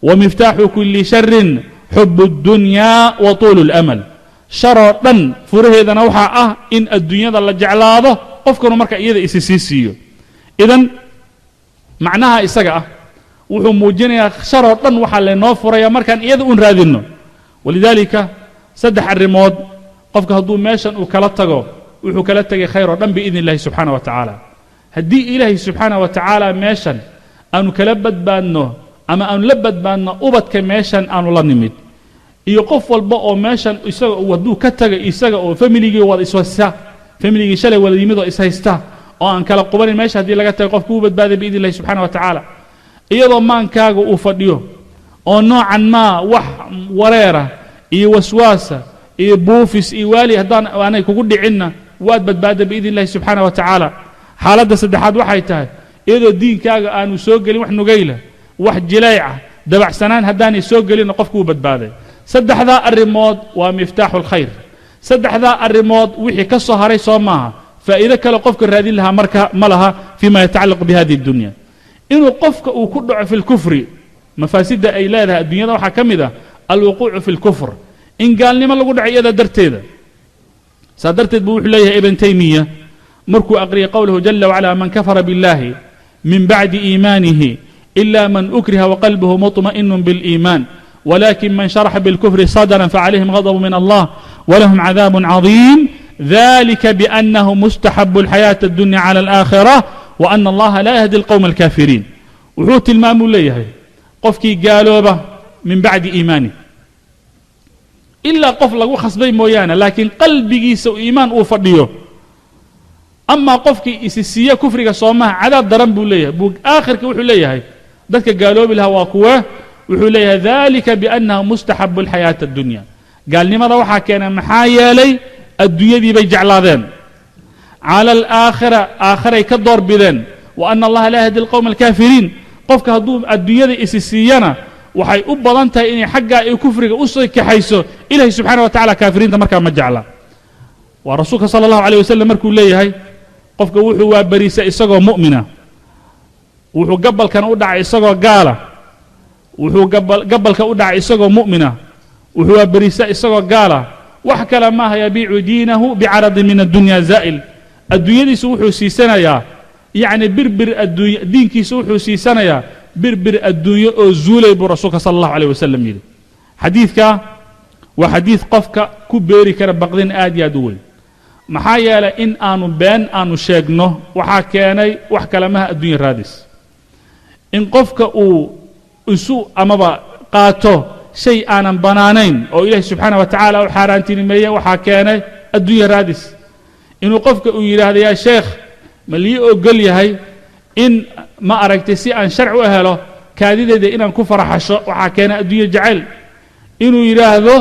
Wa miftaaxu kuli sharin xubu اddunyaa wa tuulu اlamal. Sharoo dhan furaheedana waxaa ah in adduunyada la jeclaado, qofkanu marka iyada isi sii siiyo. Idan macnaha isaga ah wuxuu muujinayaa sharoo dhan waxaa laynoo furaya markaan iyada un raadinno. Walidaalika saddex arrimood qofka hadduu meeshan uu kala tago, wuxuu kala tegay khayr oo dhan biidni illahi subxaana wa tacaala. Haddii Ilaahay subxaana wa tacaala meeshan aanu kala badbaadno ama aanu la badbaadno ubadka meeshan aanu la nimid, iyo qof walba oo meeshan isaga hadduu ka taga, isaga oo familigii wada ishaysta, familigii shalay wada yimid oo ishaysta oo aan kala qubanin, meesha haddii laga tago qofku uu badbaaday biidni illahi subxana wa tacaala. Iyadoo maankaaga uu fadhiyo oo noocan maa wax wareera iyo waswaasa iyo buufis iyo waali haddaan aanay kugu dhicinna, waad badbaadda biidni illahi subxaana wa tacaala. Xaaladda saddexaad waxay tahay iyadoo diinkaaga aanu soo gelin wax nugayla, wax jilayca, dabacsanaan haddaanay soo gelinna, qofku wuu badbaaday. Saddexdaa arrimood waa miftaaxu alkhayr. Saddexdaa arrimood wixii ka soo haray soo maaha faa'iido kale qofka raadin lahaa marka ma laha fima yatacallaqu bi hadihi addunya. Inuu qofka uu ku dhaco fi lkufri, mafaasidda ay leedahay adduunyada waxaa ka mid ah alwuquucu fi lkufr, in gaalnimo lagu dhaco iyada darteeda. Saa darteed buu wuxuu leeyahay Ibn Taymiya markuu aqriyay qowluhu jala wacala: man kafara biاllahi min bacdi iimaanihi ila man ukriha waqalbuhu muطma'inu biاliiman walakin man sharaxa bilkufri sadran facalayhim غadb min allah walahum cadaab caظiim, dalika biأnnahu mustaxabu alxayaaةa اddunya clى alآakhirة وأna allaha laa yahdi alqowma alkaafiriin. Wuxuu tilmaamuu leeyahay qofkii gaalooba min bacdi iimanih, ilaa qof lagu khasbay mooyaane, laakiin qalbigiisa iimaan uu fadhiyo, amaa qofkii isi siiye kufriga soomaha, cadaab daran buu leeyahay. Buu aakhirka wuxuu leeyahay dadka gaaloobi lahaa waa kuwe? Wuxuu leeyahay: dalika biannahu mustaxabu alxayaata addunya. Gaalnimada waxaa keenay maxaa yeelay adduunyadii bay jeclaadeen cala alaakhira, aakhiray ka door bideen, wa ana allaha laa yahdi alqowma alkaafiriin. Qofka hadduu adduunyada isi siiyana, waxay u badan tahay inay xaggaa ay kufriga u soo kaxayso. Ilahay subxana wa tacala kaafiriinta markaa ma jecla. Waa rasuulka sala allahu alيh wasalam markuu leeyahay qofka wuxuu waa bariisa isagoo mu'mina, wuxuu gabalkana u dhacay isagoo gaala, wuxuu gabalka u dhacay isagoo mu'mina, wuxuu waa beriisa isagoo gaala, wax kale maaha: yabiicu diinahu bicaradin min addunya zaa'il. Adduunyadiisu wuxuu siisanayaa, yacni birbir adduunya, diinkiisu wuxuu siisanayaa birbir adduunyo oo zuulay, buu rasuulka sala allahu alayh wasalam yidhi. Xadiidka waa xadiid qofka ku beeri kara baqdin aad iyo aad u weyn. Maxaa yeelay in aanu been aanu sheegno waxaa keenay wax kale maha, addunya raadis. In qofka uu isu amaba qaato shay aanan bannaanayn oo ilaahi subxaana wa tacaala u xaaraantinimeeye, waxaa keenay addunya raadis. Inuu qofka uu yidhaahdo: yaa sheekh, ma lii ogol yahay in ma aragtay si aan sharci u helo kaadideeda inaan ku faraxasho? Waxaa keenay adduunye jacayl. Inuu yidhaahdo: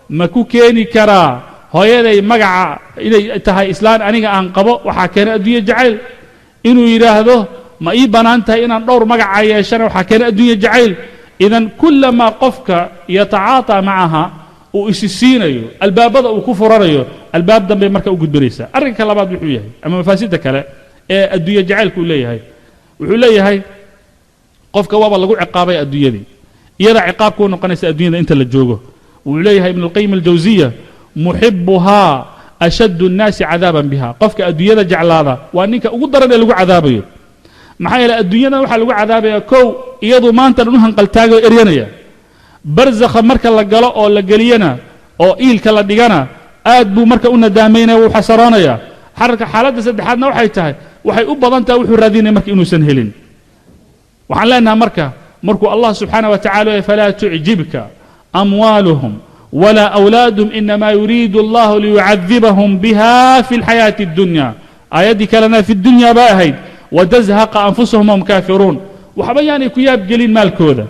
ma ku keeni karaa hooyaday magaca inay tahay islaan aniga aan qabo? Waxaa keenay adduunye jacayl. Inuu yidhaahdo: ma ii bannaan tahay inaan dhowr magaca yeeshana? Waxaa keenay adduunye jacayl. Idan kullamaa qofka yatacaataa macaha uu isi siinayo, albaabada uu ku furanayo, albaab dambey marka u gudbinaysaa. Arrinka labaad wuxuu yahay ama mafaasidda kale ee adduunye jacaylku uu leeyahay, wuxuu leeyahay qofka waaba lagu ciqaabay adduunyadii, iyada ciqaab kuu noqonaysa addunyada inta la joogo. Wuxuu leeyahay Ibn اlqayim aljawsiya: muxibuhaa ashaddu الnaasi cadaaban biha. Qofka adduunyada jeclaada waa ninka ugu daran ee lagu cadaabayo. Maxaa yeeley adduunyadan waxaa lagu cadaabaya kow, iyadu maanta dhan u hanqaltaagoo eryanaya. Barzakha marka la galo oo la geliyana oo iilka la dhigana, aad buu marka u nadaamaynaya, wuu xasaroonaya. Xarka xaaladda saddexaadna waxay tahay waxay u badan tahay wuxuu raadinaya marka inuusan helin. Waxaan leenahay marka markuu Allah subxaana wa tacala: falaa tucjibka amwaaluhum walaa awlaaduhum inamaa yuriidu allahu liyucadibahum biha fi اlxayaati اddunya. Aayaddii kalena fi dunya ba ahayd: watazhaqa anfusuhum wahum kaafiruun. Waxba yaanay ku yaabgelin maalkooda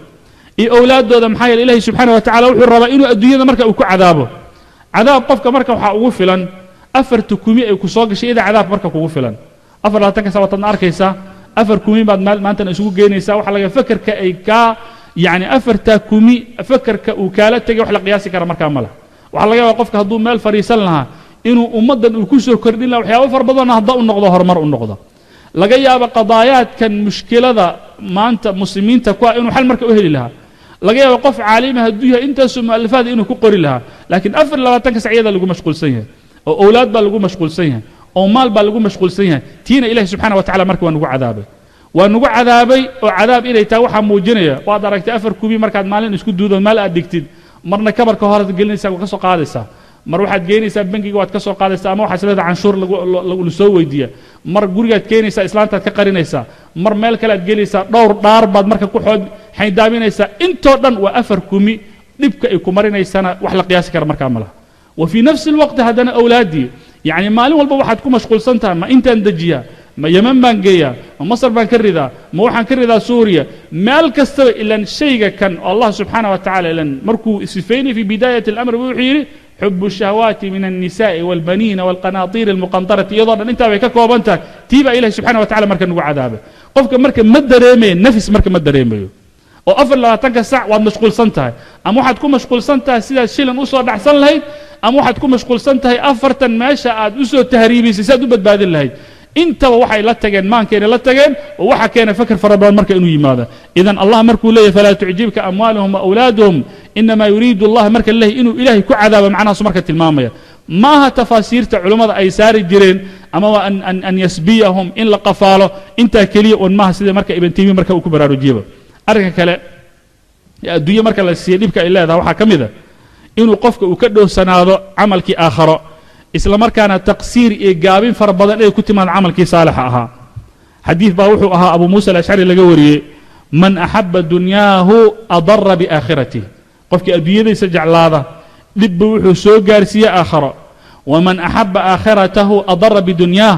iyo owlaaddooda. Maxaa yeele ilahi subxaana wa tacala wuxuu rabaa inuu adduunyada marka uu ku cadaabo. Cadaab qofka marka waxaa ugu filan afarta kumi ay ku soo gashay, iyada cadaab marka kugu filan. 24-ka sabataadna arkaysaa, afar kumi baad maantana isugu geynaysaa. Waxa laga fekerka ay kaa yacni afartaa kumi fekerka uu kaala tegay wax la qiyaasi kara markaa ma laha. Waxaa laga yaabaa qofka hadduu meel fadhiisan lahaa inuu ummaddan uu ku soo kordhin laha waxyaabo fara badanna hadda u noqdo horumar u noqdo. Laga yaabo qadaayaadkan mushkilada maanta muslimiinta ku ah inuu xal marka u heli lahaa. Laga yaabo qof caalima hadduu yahay intaasoo mu'alifaad inuu ku qori lahaa, laakiin 24-ka sac iyada lagu mashquulsan yahay, oo owlaad baa lagu mashquulsan yahay, oo maal baa lagu mashquulsan yahay. Tiina Ilahi subxana wa tacala marka waa nagu cadaabay, waa nagu cadaabay. Oo cadaab inay tahay waxaa muujinaya, waad aragtay 4 kubi markaad maalin isku duudo maal aad dhigtid, marna kabarka horaad gelinaysaa, waad ka soo qaadaysaa, mar waxaad geenaysaa bangiga, waad ka soo qaadaysaa, ama waxaad leedahay canshuur lagu soo weydiiya, mar gurigaad keenaysaa, islaantaad ka qarinaysaa, mar meel kale aad gelaysaa, dhowr dhaar baad marka ku xood xayndaaminaysaa. Intoo dhan waa 4 kumi, dhibka ay ku marinaysana wax la qiyaasi kara markaa ma laha. Wa fii nafsi alwaqti haddana awlaaddii, yacni maalin walba waxaad ku mashquulsan tahay, ma intaan dejiyaa, ma Yeman baan geeyaa, ma Masar baan ka ridaa, ma waxaan ka ridaa Suuriya, meel kastaba. Ilan shayga kan Allah subxaana wa tacala ilan markuu sifeynay fi bidaayati alamr wuxuu yidhi xubu shahawaati min alnisa'i walbaniina walqanaatiir almuqantarati, iyadoo dhan intaa bay ka kooban tahay. Tii baa Ilahi subxana wa tacala marka nagu cadaabay. Qofka marka ma dareemayo nafis, marka ma dareemayo, oo 24-ka sac waad mashquulsan tahay, ama waxaad ku mashquulsan tahay sidaad shilan usoo dhacsan lahayd, ama waxaad ku mashquulsan tahay 4-tan meesha aad usoo tahriibisay si aad u badbaadin lahayd. Intaba waxay la tageen maankayna la tageen, oo waxa keena fakr fara badan marka inuu yimaado. Idan Allah markuu leeyahy falaa tucjibka amwaaluhum wa awlaaduhum inamaa yuriidu Allah, marka leeyahy inuu Ilaahay ku cadaabo, macnahaasu marka tilmaamaya. Maaha tafaasiirta culummada ay saari jireen ama waa an yasbiyahum in la qafaalo intaa keliya un maaha, sida marka Ibn Taymiya marka uu ku baraarujiyaba. Arrinka kale adduunye marka la siiye dhibka ay leedahay waxaa ka mid a inuu qofka uu ka dhowsanaado camalkii aakharo, isla markaana taqsiir iyo gaabin fara badan inay ku timaado camalkii saalixa ahaa. Xadiid baa wuxuu ahaa Abu Muusa Alashcari laga wariyey, man axaba dunyaahu adara biaakhiratihi, qofkii adduunyadiisa jeclaada dhibbu wuxuu soo gaarsiiye aakharo. Waman axaba aakhiratahu adara bidunyaah,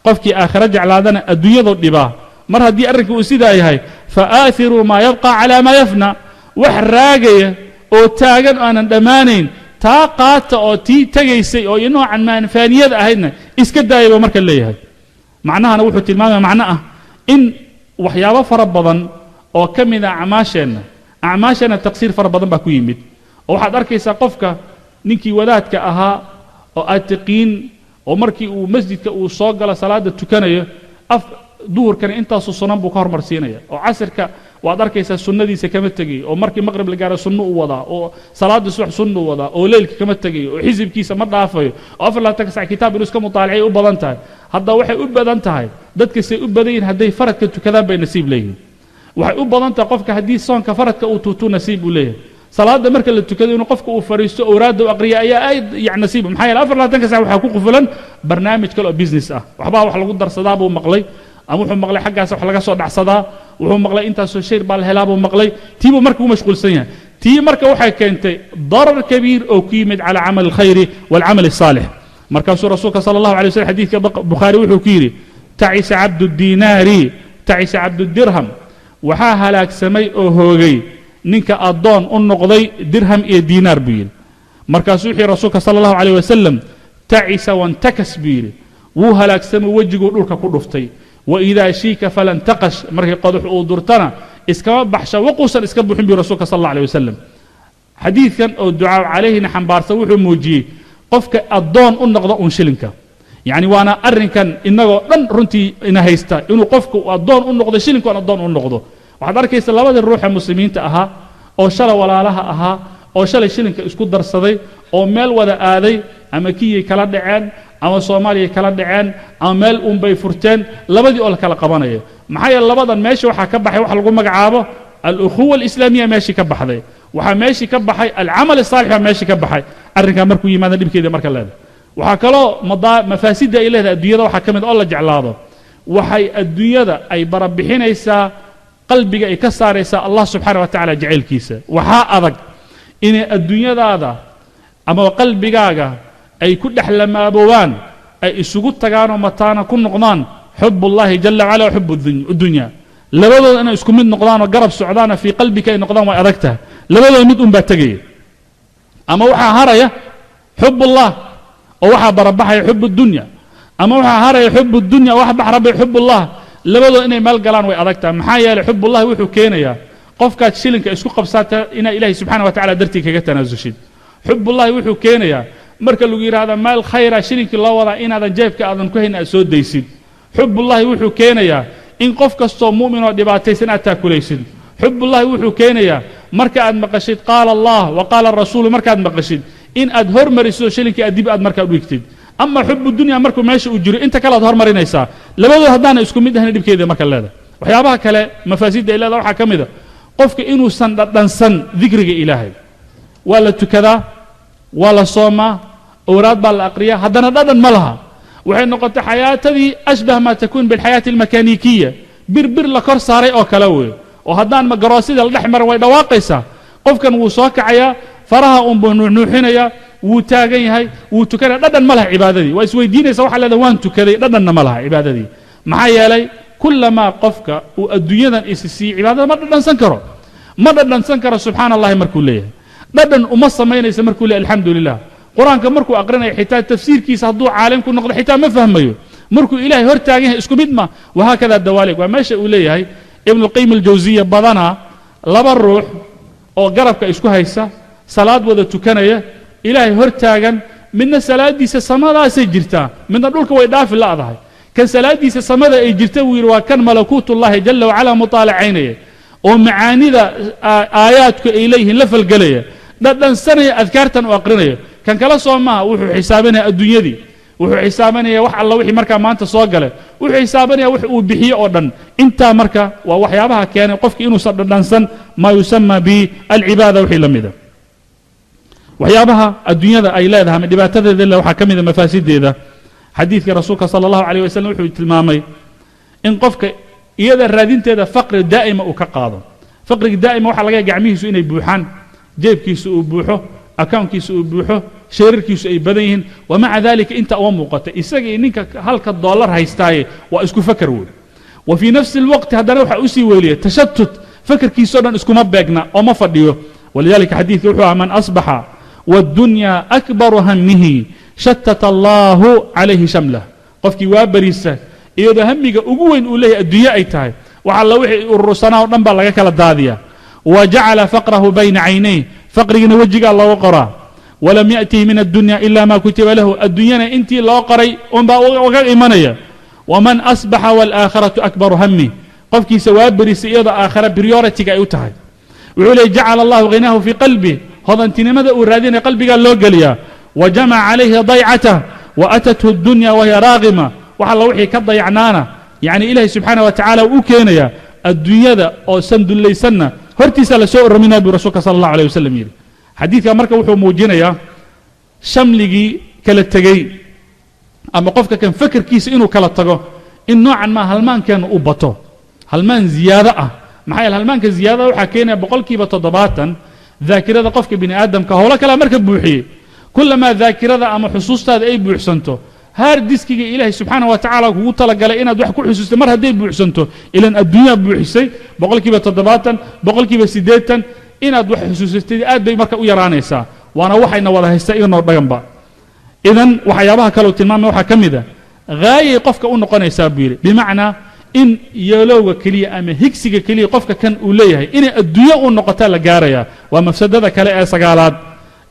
qofkii aakhiro jeclaadana adduunyadoo dhibaa. Mar haddii arrinka uu sidaa yahay, faaathiruu maa yabqa calaa maa yafna, wax raagaya oo taagan oo aanan dhammaanayn taa qaata, oo tii tegaysay oo noocan maanfaaniyada ahaydna iska daaya buu marka leeyahay. Macnahana wuxuu tilmaamaya macno ah in waxyaabo fara badan oo ka mid a acmaasheenna taqsiir fara badan baa ku yimid. Oo waxaad arkaysaa qofka ninkii wadaadka ahaa oo aad tiqiin, oo markii uu masjidka uu soo galo salaada tukanayo, af duhurkana intaasuu sunan buu ka hormarsiinaya, oo casirka waad arkaysaa sunnadiisa kama tegayo, oo markii maqrib la gaaro sunno u wadaa, oo salaada subax sunna u wadaa, oo leylka kama tegayo, oo xisibkiisa ma dhaafayo, oo 24-ka sac kitaab inuu iska mutaalacay u badan tahay. Hadda waxay u badan tahay dadka say u badan yihin hadday faradka tukadaan bay nasiib leeyihin. Waxay u badan tahay qofka haddii soonka faradka uu tuutuu nasiib uu leeyahay. Salaada marka la tukado inuu qofka uu fariisto awraadda u aqriya ayaa aad yani nasiib. Maxaa yeele 24-ka sac waxaa ku qufulan barnaamij kale oo business ah, waxbaa wax lagu darsadaa buu maqlay, ama wuxuu maqlay xaggaas wax laga soo dhacsadaa, wuxuu maqlay intaasoo shayr baa la helaa buu maqlay, tii buu marka u mashquulsan yahay. Tii marka waxay keentay darar kabiir oo ku yimid cala camal alkhayri waalcamal asaalix. Markaasuu rasuulka sala Allahu alay waslm xadiidka Bukhaari wuxuu ku yidhi tacisa cabdu diinaari, tacisa cabdudirham, waxaa halaagsamay oo hoogay ninka addoon u noqday dirham iyo diinaar buu yidhi. Markaasuu wuxuu yidhi rasuulka sala Allahu alayh wasalam tacisa wantakas buu yidhi, wuu halaagsamay, wejiguu dhulka ku dhuftay. Waidaa shiika falan taqash, markii qodax uu durtana iskama baxsha waquusan iska buxin buu rasuulka sal alla alay wasalam. Xadiidkan oo ducaa calayhina xambaarsan wuxuu muujiyey qofka addoon u noqda uun shilinka, yacni waana arrinkan innagoo dhan runtii ina haysta, inuu qofku addoon u noqdo shilinku aan addoon u noqdo. Waxaad arkaysa labadii ruuxa muslimiinta ahaa oo shalay walaalaha ahaa, oo shalay shilinka isku darsaday, oo meel wada aaday, ama kiyay kala dhaceen, ama Soomaaliya kala dhaceen, ama meel uunbay furteen, labadii oo la kala qabanaya. Maxaa yeele labadan meesha waxaa ka baxay waxa lagu magacaabo alukhuwa alislaamiya, meeshii ka baxday waxaa meeshii ka baxay alcamal asaalix baa meeshii ka baxay. Arrinkaa markuu yimaada dhibkeeda marka leedahay. Waxaa kaloo mafaasidda ay leedahay adduunyada waxaa ka mid oo la jeclaado, waxay adduunyada ay barabixinaysaa qalbiga ay ka saaraysaa Allah subxaana wa tacala jacaylkiisa. Waxaa adag inay adduunyadaada ama qalbigaaga ay ku dhex lamaaboobaan, ay isugu tagaanoo mataana ku noqdaan xub ullahi jala wacala wa xub dunya, labadooda inay isku mid noqdaanoo garab socdaanoo fii qalbika ay noqdaan way adag tahay. Labadooda mid unbaa tegaya, ama waxaa haraya xubullah oo waxaa barabaxaya xub dunya, ama waxaa haraya xub dunya oo wax baxrabay xubullah. Labadooda inay meel galaan way adag tahay. Maxaa yeelay xubullahi wuxuu keenayaa qofkaad shilinka isku qabsaata inaa Ilahay subxana wa tacala dartii kaga tanaasushid. Xubullahi wuxuu keenayaa marka lagu yidhahda meel khayra shilinkii loo wadaa inaadan jeebka aadan ku hayn aad soo daysid. Xubullaahi wuxuu keenayaa in qof kastoo mu'min oo dhibaataysan aad taakulaysid. Xubullaahi wuxuu keenayaa marka aad maqashid qaala Allah wa qaala rasuulu, markaad maqashid in aad hormariso shilinkii aad dib aad markaa u dhigtid. Ama xubu dunya markuu meesha uu jiro inta kale aad hormarinaysaa, labadood haddaana isku mid ahna dhibkeeda marka leedahay. Waxyaabaha kale mafaasidda ay leedahay waxaa ka mid a qofka inuusan dhadhansan dikriga Ilaahay. Waa la tukadaa, waa la soomaa, awraad baa la aqriyaa, haddana dhadhan ma laha. Waxay noqotay xayaatadii ashbah maa takuun bilxayaati almakaaniikiya, bir bir la kor saaray oo kale wey, oo haddaan magaroosida la dhex marin way dhawaaqaysaa. Qofkan wuu soo kacayaa, faraha unbuu nuuxnuuxinayaa, wuu taagan yahay, wuu tukanaya, dhadhan ma laha cibaadadii. Waa isweydiinaysa, waxaa leedahay waan tukaday, dhadhanna ma laha cibaadadii. Maxaa yeelay kulamaa qofka uu adduunyadan isi siiyey cibaadada ma dhadhansan karo, ma dhadhansan karo. Subxaana Allahi markuu leeyahay dhadhan uma samaynaysa, markuu leeyahay alxamdu lilah, qur-aanka markuu aqrinayo xitaa tafsiirkiisa hadduu caalim ku noqdo xitaa ma fahmayo, markuu Ilaahay hor taagan yahay isku mid ma. Wahaakada dawaalik. Waa meesha uu leeyahay Ibnuulqayim Aljawsiya, badanaa laba ruux oo garabka isku haysa, salaad wada tukanaya, Ilaahay hor taagan, midna salaaddiisa samadaasay jirtaa, midna dhulka way dhaafi la'dahay. Kan salaaddiisa samada ay jirta, wuu yidhi, waa kan malakuutullahi jala wacalaa mutaalacaynaya oo macaanida aayaadku ay leeyihiin la falgelaya, dhadhansanaya adkaartan uu aqrinayo. Kan kale soo maaha, wuxuu xisaabinaya adduunyadii, wuxuu xisaabanaya wax alla wixii markaa maanta soo galay, wuxuu xisaabanaya wax uu bixiyo oo dhan. Intaa marka waa waxyaabaha keenay qofki inuusan dhadhansan maa yusama bialcibaada wixii la mida. Waxyaabaha adduunyada ay leedahay ama dhibaatadeeda le waxaa ka mida mafaasideeda. Xadiidka rasuulka sala Allahu alayh wasalam wuxuu tilmaamay in qofka iyada raadinteeda faqri daa'ima uu ka qaado. Faqriga daa'ima waxaa laga yaga gacmihiisu inay buuxaan, jeebkiisu uu buuxo, akawnkiisu uu buuxo, sheerarkiisu ay badan yihiin, wa maca dalika inta uma muuqata. Isaga iyo ninka halka dollar haystaaye waa isku fakar wey. Wa fii nafsi alwaqti haddana waxaa usii weeliya tashatut, fakarkiisoo dhan iskuma beegna oo ma fadhiyo. Walidalika xadiidka wuxuu ahaa: man asbaxa waaddunya akbaru hamihi shatata Allahu calayhi shamlah. Qofkii waa bariisa iyadoo hamiga ugu weyn uu leeyahay adduunye ay tahay, wax alla wixii urursanaa o dhan baa laga kala daadiya. Wa jacala faqrahu bayna caynayh, faqrigiina wejigaa looga qoraa. Walam yaأtihi min addunya ila ma kutiba lahu, adduunyana intii loo qoray unbaa uga imanaya. Waman asbaxa wاlaakhiratu akbaru hamih, qofkiisa waa berisa iyadoo aakhira priority-ga ay u tahay, wuxuu leey jacala Allahu ghinaahu fii qalbih, hodantinimada uu raadinaya qalbigaa loo geliyaa. Wa jamaca calayhi daycatah wa atathu اdunya wahiya raaqima, wax alla wixii ka dayacnaana yacni Ilaahay subxaana wa tacala uu u keenayaa, adduunyada oo sandullaysanna hortiisa lasoo orominaya buu rasuulka sala Allahu alayh wasalam yidhi. Xadiidka marka wuxuu muujinayaa shamligii kala tegey ama qofka kan fakerkiisa inuu kala tago, in noocan maa halmaankeenu u bato, halmaan ziyaado ah. Maxaa yeele halmaanka ziyaadada waxaa keenaya 70% daakirada qofka bini aadamka howlo kalea marka buuxiyey. Kulamaa daakirada ama xusuustaada ay buuxsanto, haar diskiga Ilaahay subxaana wa tacaala kugu talagalay inaad wax ku xusuustay mar hadday buuxsanto, ilan adduunyaa buuxisay 70%, 80%, inaad wax xusuusatay aad bay marka u yaraanaysaa. Waana waxayna wada haystaa iganoo dhaganba. Idan waxyaabaha kaleu tilmaamaya waxaa ka mid a haayay qofka u noqonaysaa buu yidhi, bimacnaa in yeelowga keliya ama higsiga keliya qofka kan uu leeyahay inay adduunyo u noqotaa la gaarayaa. Waa mafsadada kale ee sagaalaad.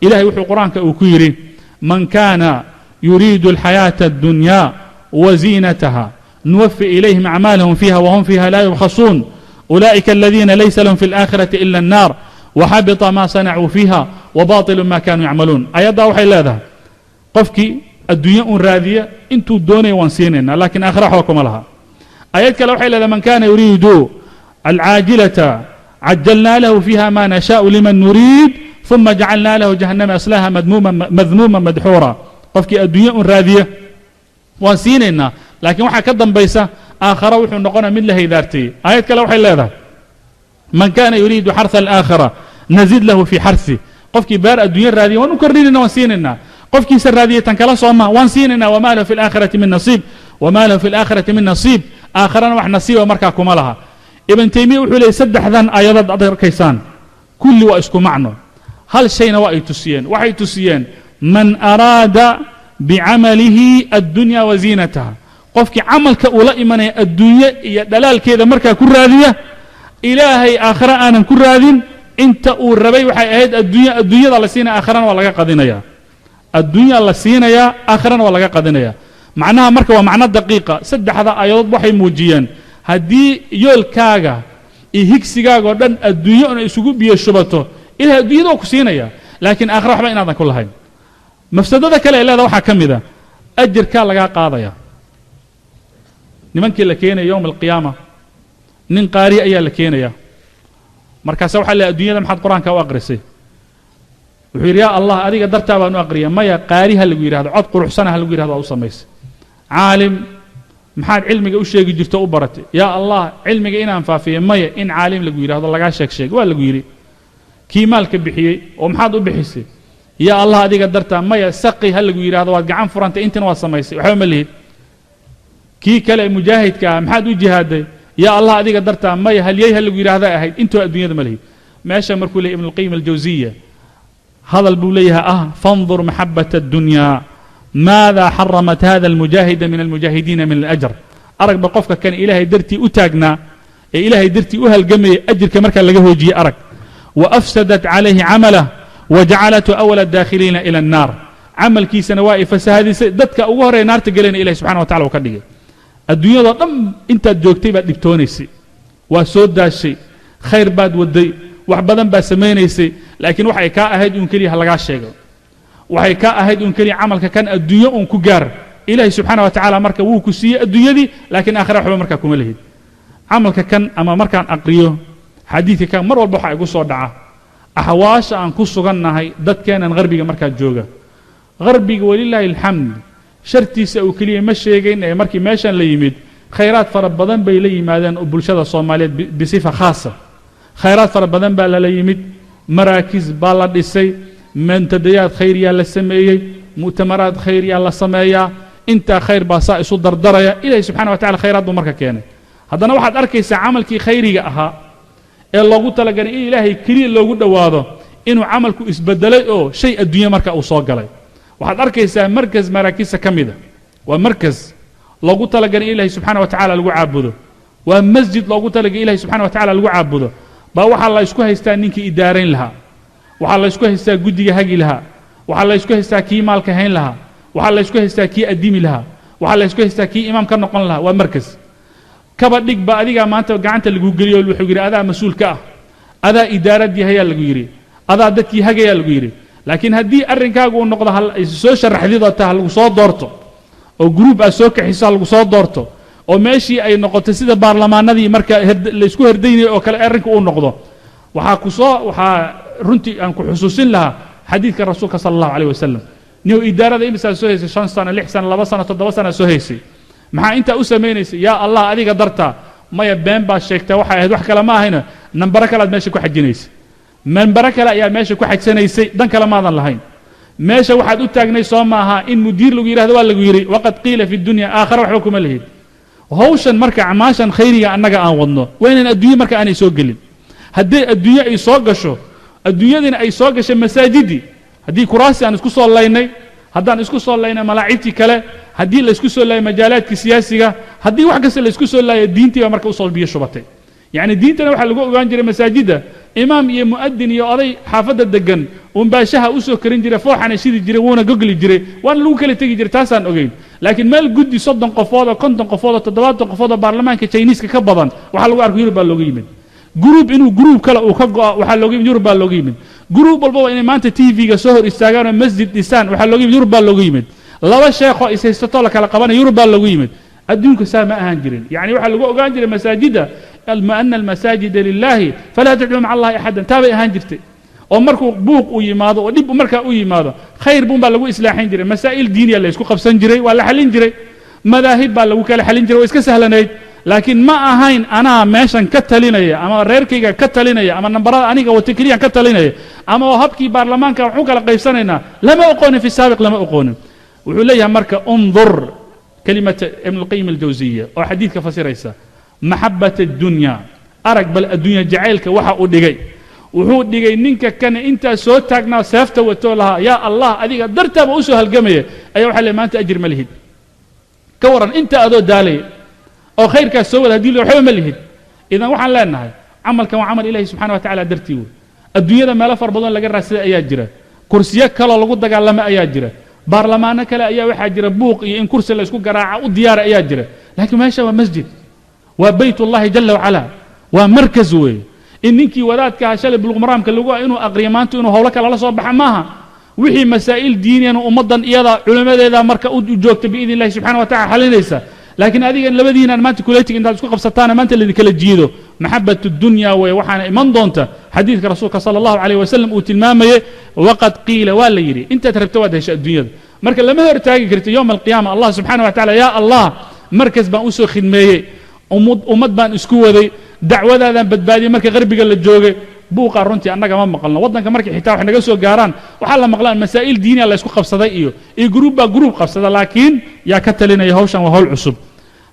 Ilahay wuxuu qur-aanka uu ku yidhi: man kana yuriidu alxayaaةa اddunya waziinataha nuwafi ilayhim acmaalahum fiiha wahum fiiha laa yubkhasuun ulaa'ika aladiina laysa lahum fi اlآkhiraةi ila الnar waxabita ma sanacuu fiiha wabaطilu ma kanuu yacmaluun. Ayaddaa waxay leedahay qofkii adduunye uun raadiya intuu doonaya waan siinayna, lakiin aakhira waxba kuma laha. Ayad kale waxay leedahay: man kana yuriidu alcaajilata cajalnaa lahu fiiha ma nashaءu liman nuriid ثuma jacalnaa lahu jahannama yaslaha madmuuma madxuura. Qofkii adduunye un raadiya waan siinaynaa, laakiin waxaa ka dambaysa aakhara wuxuu noqonaya mid la haydaartayey. Aayad kale waxay leedahay: man kana yuriidu xarثa alaakhira nazid lahu fii xarثi. Qofkii beer adduunye raadiya waan u kordhinayna, waan siinaynaa. Qofkiisa raadiyay tan kala sooma waan siinaynaa. Wama lahu fi alaakhirati min nasiib, wama lahu fi alaakhirati min nasiib, aakharana wax nasiiba markaa kuma laha. Ibn Taymiya wuxuu leeyay saddexdan aayadood aad arkaysaan kulli waa isku macno, hal shayna waa ay tusiyeen. Waxay tusiyeen man araada bicamalihi addunya wa ziinataha, qofkii camalka uu la imanaya adduunye iyo dhalaalkeeda markaa ku raadiya, Ilaahay aakhare aanan ku raadin, inta uu rabay waxay ahayd adduunye, adduunyada la siinaya, aakharana waa laga qadinaya. Adduunyaa la siinayaa, aakharana waa laga qadinaya. Macnaha marka waa macno daqiiqa. Saddexda aayadood waxay muujiyeen haddii yoolkaaga iyo higsigaaga oo dhan adduunyo una isugu biyo shubato, ilahay adduunyada waa ku siinaya, laakiin aakhira waxba inaadan ku lahayn. Mafsadada kale ee leeda waxaa ka mid a ajirkaa lagaa qaadaya. Nimankii la keenaya yowma alqiyaama, nin qaari ayaa la keenaya. Markaasa waxaa leeyahay, adduunyada maxaad qur-aanka u aqrisay? Wuxuu yidhi, yaa Allah, adiga dartaa baan u aqriya. Maya, qaari ha lagu yidhahdo, cod quruxsana ha lagu yidhahdo, waa u samaysay. Caalim maxaad cilmiga u sheegi jirto u baratay? Yaa Allah, cilmiga inaan faafiyo. Maya, in caalim lagu yidhahdo, lagaa sheeg sheeg waa lagu yidhi. Kii maalka bixiyey oo maxaad u bixisay? Yaa Allah, adiga dartaa. Maya, saqi ha lagu yidhahdo, waad gacan furantay, intina waad samaysay, waxba ma lihid. Kii kale mujaahidka ah, maxaad u jihaaday? Yaa Allah, adiga dartaa. Maya, halyey ha lagu yidhahda ahayd, intoo adduunyada ma lihid. Meesha markuu leeyay Ibnu Alqayim Aljawsiya hadal buu leeyahay ah, fandur maxabata addunyaa maada xaramat hada almujaahida min almujaahidiina min alajr. Aragba qofka kan ilaahay dartii u taagnaa ee ilaahay dartii u halgamayay, ajirka markaa laga hoojiyey arag. Wa afsadat calayhi camalah wa jacalathu awala adaakhiliina ila annaar. Camalkiisana waa ay fasahadisay, dadka ugu horreya naarta gelayna ilahi subxana wa tacala uu ka dhigay. Adduunyadoo dhan intaad joogtay baad dhibtoonaysay, waa soo daashay, khayr baad waday, wax badan baad samaynaysay, laakiin waxay kaa ahayd uun keliya ha lagaa sheego, waxay kaa ahayd uun keliya camalka kan adduunyo uun ku gaar. Ilaahay subxaana wa tacaala marka wuu ku siiyey adduunyadii, laakiin aakhira waxba markaa kuma lihid. Camalka kan ama markaan aqriyo xadiidka kan, mar walba waxaa igu soo dhaca axwaasha aan ku sugannahay dadkeenan gharbiga markaa jooga. Gharbiga walilaahi alxamd, shartiisa uu keliya ma sheegayn ee markii meeshan la yimid khayraad fara badan bay la yimaadeen oo bulshada Soomaaliyeed bisifa khaasa khayraad fara badan baa lala yimid. Maraakis baa la dhisay, muntadayaad khayriyaa la sameeyey, mu'tamaraad khayriyaa la sameeyaa, intaa khayr baa saa isu dardaraya. Ilahi subxana wa tacala khayraad buu marka keenay. Haddana waxaad arkaysaa camalkii khayriga ahaa ee loogu talagalay in ilaahay keliya loogu dhowaado inuu camalku isbedelay oo shay adduunye marka uu soo galay. Waxaad arkaysaa markas maraakista ka mida, waa markas loogu talagalay in ilahay subxana wa tacala lagu caabudo, waa masjid loogu talagalay ilahay subxana wa tacala lagu caabudo, baa waxaa la isku haystaa ninkii idaarayn lahaa, waxaa la isku haystaa guddiga hagi lahaa, waxaa la isku haystaa kii maalka hayn lahaa, waxaa la isku haystaa kii addimi lahaa, waxaa la isku haystaa kii imaam ka noqon lahaa. Waa markas kaba dhig ba adigaa maanta gacanta lagu geliyo, wuxuu yidhi adaa mas-uul ka ah, adaa idaaradii hayaa lagu yidhi, adaa dadkii hagayaa lagu yidhi. Laakiin haddii arrinkaagu uu noqdo hal soo sharaxdid oo ta ha lagu soo doorto, oo gruub aad soo kaxiso ha lagu soo doorto, oo meeshii ay noqoto sida baarlamaanadii marka laysku herdaynayay oo kale arrinka uu noqdo, waxaa ku soo waxaa runtii aan ku xusuusin lahaa xadiidka rasuulka sala Allahu calayh wasalam. Niyow, idaarada imisaa soo haysay? 5 sano, 6 sano, 2 sano, 7 sana soo haysay. Maxaa intaa u samaynaysay? Yaa Allah, adiga dartaa. Maya, been baad sheegtaa, waxay ahayd wax kale ma ahayna, nambaro kale aad meesha ku xajinaysay, nambaro kale ayaa meesha ku xajsanaysay, dan kale maadan lahayn. Meesha waxaad u taagnay soo maaha in mudiir lagu yidhahdo? Waa lagu yidhi, waqad qiila fi dunya, aakhara waxba kuma lihid. Hawshan marka acmaashan khayriga annaga aan wadno waa inaan adduunye marka aanay soo gelin. Haddii adduunye ay soo gasho, adduunyadiina ay soo gashay masaajidii, haddii kuraasi aan isku soo laynay, haddaan isku soo laynay malaacibtii kale, haddii la isku soo laayay majaalaadkii siyaasiga, haddii wax kasta la isku soo laayay, diintii baa marka usoo biyo shubatay. Yacni diintana waxaa lagu ogaan jiray masaajidda imaam iyo mu'adin iyo oday xaafadda degan uunbaa shaha usoo karin jiray, fooxana shidi jiray, wuuna gogli jiray, waana lagu kala tegi jiray, taasaan ogeyn. Laakiin meel guddi 30 qofood oo 50 qofood oo 70 qofood oo baarlamaanka Chiniiska ka badan waxaa lagu arko Yurub baa looga yimid. Gruub inuu gruub kale uu ka go'o waxaa looga yimid Yurub baa looga yimid. Gruub walbaba inay maanta TV-ga soo hor istaagaan oo masjid dhisaan waxaa looga yimid Yurub baa looga yimid. Laba sheekoo ishaystatoo la kala qabanaya Yurub baa looga yimid. Adduunka saa ma ahaan jirin. Yacni waxaa lagu ogaan jiray masaajidda ana almasaajida lilahi falaa tadcuu maca Allahi axadan, taa bay ahaan jirtay. Oo markuu buuq uu yimaado oo dhib markaa u yimaado, khayr buun baa lagu islaaxin jiray, masaa'il diiniya la isku qabsan jiray, waa la xalin jiray, madaahib baa lagu kala xalin jiray, waa iska sahlanayd. Laakiin ma ahayn anaa meeshan ka talinaya ama reerkayga ka talinaya ama nambarada aniga wata keliyaan ka talinaya ama oo habkii baarlamaanka waxu kala qaybsanaynaa, lama oqoonin fi saabiq, lama oqoonin. Wuxuu leeyahay marka undur kelimata Ibn Alqayim Aljawsiya oo xadiidka fasiraysa maxabat addunya. Arag bal addunya jacaylka waxa uu dhigay, wuxuu dhigay ninka kane intaa soo taagnaa, seefta watoo lahaa yaa Allah, adiga dartaaba usoo halgamaya, ayaa waxa le maanta ajir ma lihid. Ka waran inta adoo daalaya oo khayrkaas soo wada hadii la waxba ma lihid? Idan waxaan leenahay camalkan waa camal ilahi subxana wa tacala dartii wey. Adduunyada meelo fara badan laga raadsaday ayaa jira, kursiyo kaloo lagu dagaalamo ayaa jira. Baarlamaano kale ayaa waxaa jira buuq iyo in kursi la isku garaaca u diyaara ayaa jira. Laakiin meesha waa masjid, waa baytullahi jala wacala, waa markas weeye. In ninkii wadaadka shalay buluqmaraamka lagu inuu aqriyo maanta inuu howlo kale la soo baxa maaha. Wixii masaa'il diiniyana ummaddan iyada culimmadeeda marka u joogta biidn illahi subxana wa tacala xalinaysa. Laakiin adiga labadiinaan maanta kuleetiga intaad isku qabsataana maanta laidinkala jiido, maxabat dunya wey. Waxaana iman doonta xadiidka rasuulka sala allahu calayh wasalam uu tilmaamayey, waqad qiila, waa la yidhi, intaad rabta waad hesha adduunyada. Marka lama hortaagi karto yowma alqiyaama Allah subxana wa tacala, yaa Allah, markas baan usoo khidmeeyey, ummad baan isku waday, dacwadaadaan badbaadiyey. Marka qarbiga la joogay buuqaa runtii annaga ma maqalno. Waddanka markay xitaa wax naga soo gaaraan waxaa la maqlaan masaa'il diiniya la isku qabsaday iyo gruub baa gruub qabsada, laakiin yaa ka talinaya hawshan? Waa hawl cusub.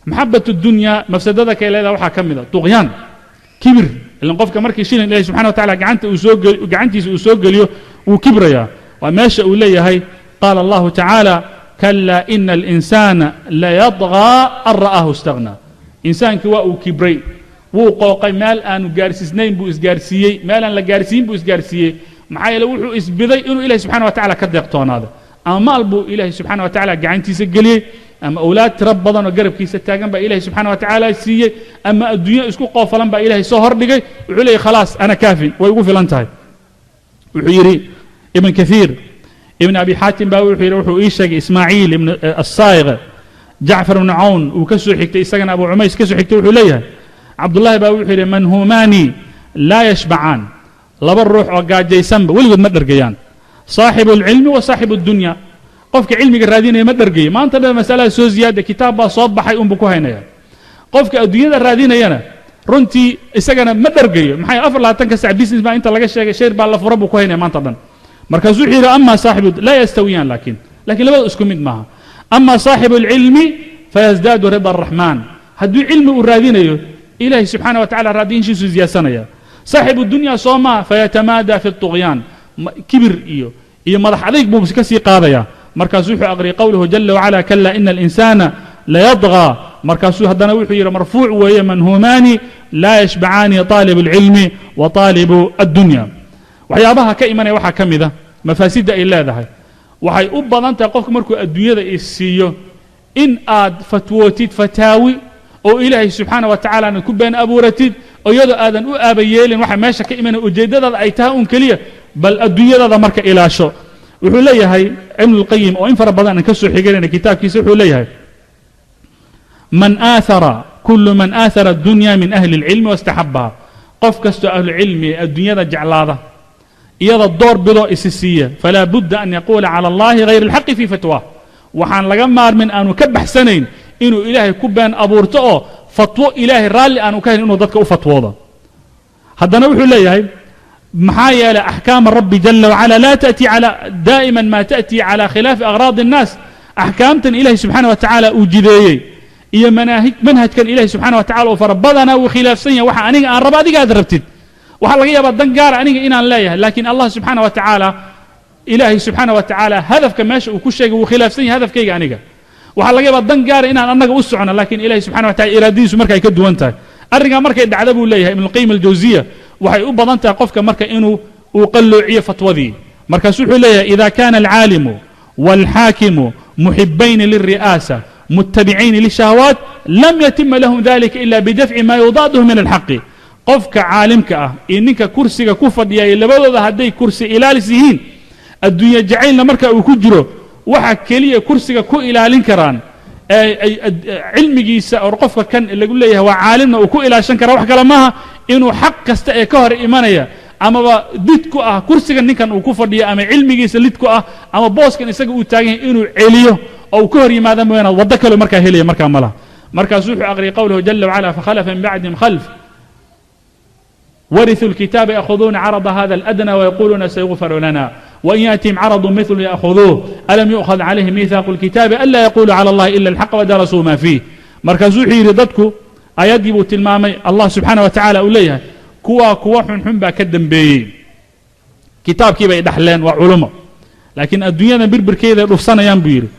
Maxabat dunya mafsadada kay leedaha waxaa ka mid a duqyaan, kibir. Ilan qofka markii shilin ilahi subxana wa tacala gacanta uu soo gacantiisa uu soo geliyo wuu kibrayaa. Waa meesha uu leeyahay, qaala allahu tacaala, kalaa ina alinsana layadgaa an ra'aahu istaghnaa. Insaankii waa uu kibray, wuu qooqay, meel aanu gaarsiisnayn buu isgaarsiiyey, meel aan la gaarsiin buu isgaarsiiyey. Maxaa yeele wuxuu isbiday inuu ilahi subxana wa tacala ka deeqtoonaado. Ama maal buu ilahi subxana wa tacala gacantiisa geliyey, ama awlaad tiro badan oo garabkiisa taagan baa ilahi subxana wa tacaala siiyey, ama adduunyo isku qoofalan baa ilahay soo hordhigay. Wuxuu leeyay, khalaas, ana kaafin, way ugu filan tahay. Wuxuu yidhi Ibn Kathiir, Ibn Abi Xaatim baa wuxuu yidhi, wuxuu ii sheegay Ismaaciil Ibn Asaa'iq, Jacfar ibnu Cawn uu ka soo xigtay, isagana Abu Cumays ka soo xigtay. Wuxuu leeyahay Cabdullahi baa wuxuu yidhi, manhuumaani laa yashbacaan, laba ruux oo gaajaysanba weligood ma dhergayaan, saaxibu alcilmi wa saaxibu addunya. Qofka cilmiga raadinaya ma dhergayo, maanta dhan masalada soo ziyaada, kitaab baa soo baxay unbuu ku haynaya. Qofka adduunyada raadinayana runtii isagana ma dhergayo. Maxay 24-ka sac business baa inta laga sheegay, shayr baa la fura buu ku haynaya maanta dhan. Markaasuu wuxuu yidhi, ama saaxibu laa yastawiyaan, laakiin labada isku mid maaha. Ama saaxibu alcilmi fayasdaadu rida araxmaan, hadduu cilmi uu raadinayo ilahi subxaana wa tacala raadinshiisu ziyaadsanaya. Saaxibu dunya soo maa fayatamaada fi طugyaan, kibir iyo madax adayg buu ka sii qaadaya. Markaasuu wuxuu aqriyay qowluhu jala wacala, kala ina alinsana layadغى. Markaasuu haddana wuxuu yidhi, marfuuc weeye, manhuumaani laa yashbacaani, طaalib اlcilmi wa طaalibu addunya. Waxyaabaha ka imanaya waxaa ka mida mafaasidda ay leedahay, waxay u badan tahay qofku markuu adduunyada is siiyo in aad fatwootid fataawi oo ilaahay subxaana wa tacala aanad ku been abuuratid, iyadoo aadan u aaba yeelin waxa meesha ka imanaya, ujeeddadaada ay tahay un keliya bal adduunyadaada marka ilaasho. Wuxuu leeyahay Ibnu Lqayim, oo in fara badan aan ka soo xiganayna kitaabkiisa, wuxuu leeyahay, man aathara kulu man aathara addunya min ahli اlcilmi waاstaxabaha, qof kastoo ahlucilmi ee adduunyada jeclaada, iyada door bidoo isi siiya, falaa budda an yaquula cala allahi hayr alxaqi fii fatwaah, waxaan laga maarmin aanu ka baxsanayn inuu ilaahay ku been abuurto oo fatwo ilaahay raalli aanu ka hayn inuu dadka u fatwoodo. Haddana wuxuu leeyahay, maxaa yeelay axkaama rabbi jala wacala laa ta'ti ala daa'ima ma ta'ti cala khilaafi aghraadi الnaas. Axkaamtan ilahay subxaana wa tacaala uu jideeyey iyo manaahij manhajkan ilahay subxana wa tacala uu fara badanaa wuu khilaafsan yahay waxa aniga aan rabo, adiga aad rabtid. Waxaa laga yaabaa dan gaara aniga inaan leeyahay, laakiin Allah subxaana wa tacaala, ilaahay subxaana wa tacaala hadafka meesha uu ku sheegay wuu khilaafsan yahay hadafkayga aniga. Waxaa laga yaabaa dan gaara inaan annaga u socono, laakiin ilahay subxana wa tacala iraadadiisu marka ay ka duwan tahay. Arrinkaa markay dhacda, buu leeyahay Ibnuulqayim Aljawsiya, waxay u badan tahay qofka marka inuu uu qalloociyo fatwadii. Markaasu wuxuu leeyahay, ida kana alcaalimu wاlxaakimu muxibayni lilri'aasa muttabiciini lishahawaat lam yatima lahum dalika ila bidafci ma yudaaduhu min alxaqi. Qofka caalimka ah iyo ninka kursiga ku fadhiyay, labadooda hadday kursi ilaalis yihiin, adduunye jacaylna marka uu ku jiro, waxa keliya kursiga ku ilaalin karaan cilmigiisa oo qofka kan lagu leeyahay waa caalimna uu ku ilaashan kara wax kale maaha inuu xaq kasta ee ka hor imanaya amaba did ku ah kursiga ninkan uu ku fadhiyo, ama cilmigiisa lid ku ah, ama booskan isaga uu taagan yahay inuu celiyo oo uu ka hor yimaada mooyaane, waddo kale markaa helaya markaa ma laha. Markaasuu wuxuu aqriyay qowluhu jala wacala, fakhalafa min bacdihim khalf warithuu الكتاب يأخذون عرض هذا الأدنى ويقولون سيغفر لنا وإن يأتهم عرض مثل يأخذوه ألم يؤخذ عليهم ميثاق الكتاب ألا يقولوا على الله إلا الحق ودرسوا ما فيه. Markaasuu wuxuu yidhi, dadku aayaddii buu tilmaamay Allah subxaana wa tacaala uu leeyahay, kuwaa kuwa xunxun baa ka dembeeyey, kitaabkii bay dhexleen, waa culumo, laakiin adduunyadan birbirkeeday dhufsanayaan buu yidhi.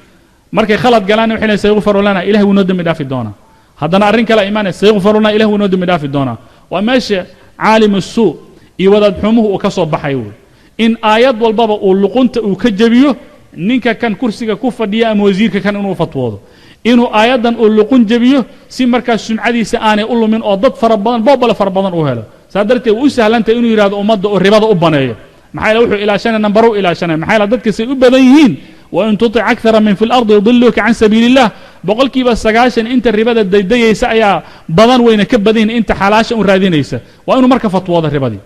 Markay khalad galaan waxay leeyihin, sayukfaru lana, ilahi wuu noo dembi dhaafi doonaa. Haddana arrin kale imaanaya, sayukfaru lana, ilahi wuu noo dembi dhaafi doonaa. Waa meesha caalim suu iyo wadaad xumuhu uu ka soo baxay wey, in aayad walbaba uu luqunta uu ka jebiyo. Ninka kan kursiga ku fadhiya ama wasiirka kan inuu fatwoodo, inuu aayaddan uu luqun jebiyo si markaas sumcadiisa aanay u lumin oo dad fara badan, boobale fara badan u helo. Saa darteed way u sahlantahay inuu yidhahdo ummadda oo ribada u baneeyo. Maxaa yeele wuxuu ilaashanaya nambaru ilaashanaya. Maxaa yeele dadka say u badan yihiin, wain tutic akthara min fi lardi yudiluka can sabiili illah, 90% inta ribada daydayaysa ayaa badan, wayna ka badan yihiin inta xalaasha u raadinaysa. Waa inuu marka fatwoodo ribadii,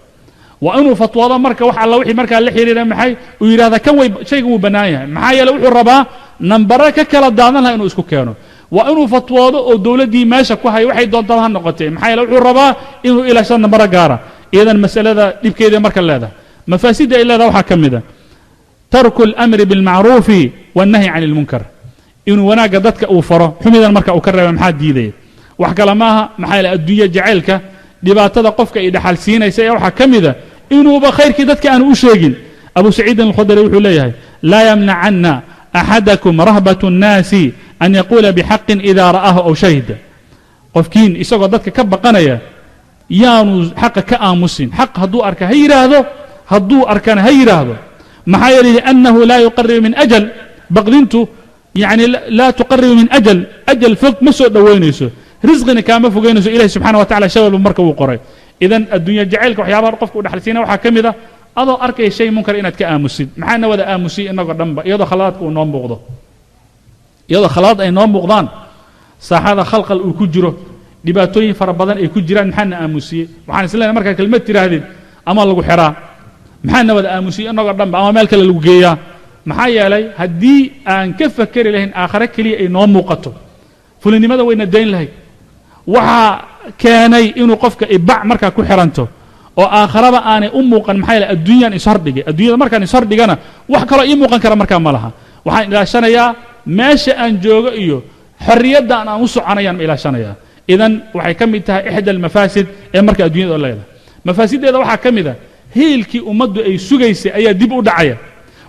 waa inuu fatwoodo marka wax alla wixii markaa la xiriira. Maxay uu yidhahdaa kan way shaygan wuu bannaan yahay? Maxaa yeele wuxuu rabaa nambare ka kala daadan laha inuu isku keeno. Waa inuu fatwoodo oo dowladdii meesha ku hayo waxay doontaba ha noqotee. Maxaa yeele wuxuu rabaa inuu ilaashado nambaro gaara. Iyadan masalada dhibkeeda marka leedahay, mafaasidda ay leedahay waxaa ka mid a tarku اlamri biاlmacruufi wاnnahyi can اlmunkar, inuu wanaagga dadka uu faro, xumidan marka uu ka reeba. Maxaa diidaya? Wax kale maaha, maxaa yeele adduunye jacaylka dhibaatada qofka ay dhaxal siinaysa ee waxaa ka mida inuuba khayrkii dadka aanu u sheegin. Abu Saciidin Alkhudri wuxuu leeyahay: laa yamnacanna axadakum rahbat الnaasi an yaquula bixaqin ida ra'aahu aw shahida. Qofkiin isagoo dadka ka baqanaya yaanu xaqa ka aamusin. Xaq hadduu arka ha yidhaahdo, hadduu arkana ha yidhaahdo. Maxaa yeelay liannahu laa yuqaribu min ajal, baqdintu yani laa tuqaribu min ajal, ajal fog ma soo dhoweynayso, risqina kaama fogeynayso. Ilahi subxana wa tacala shay walba marka wuu qoray. Idan adduunya jacaylka waxyaabaha qofka u dhaxalsiina waxaa ka mid a adoo arkaya shay munkar inaad ka aamusid. Maxaana wada aamusiy inagoo dhanba, iyadoo khaladaadka uu noo muuqdo, iyadoo khaladaad ay noo muuqdaan, saaxada khalkhal uu ku jiro, dhibaatooyin fara badan ay ku jiraan? Maxaana aamusiyey? Waxaan islenahay markaa kelmad tidhaahdid ama lagu xiraa. Maxaana wada aamusiyey inagoo dhanba, ama meel kale lagu geeyaa? Maxaa yeelay haddii aan ka fakeri lahayn aakhare keliya ay noo muuqato, fulinimada wayna dayn lahayd. Waxaa keenay inuu qofka ibac markaa ku xiranto oo aakharaba aanay u muuqan. Maxaa yeelay adduunyaan ishordhigay, adduunyada markaan ishordhigana wax kaloo ii muuqan kara markaa ma laha. Waxaan ilaashanayaa meesha aan joogo iyo xorriyaddan aan u soconayaan ma ilaashanayaa. Idan waxay ka mid tahay ixda almafaasid ee marka adduunyada leedahay. Mafaasiddeeda waxaa ka mid a hiilkii ummaddu ay sugaysay ayaa dib u dhacaya,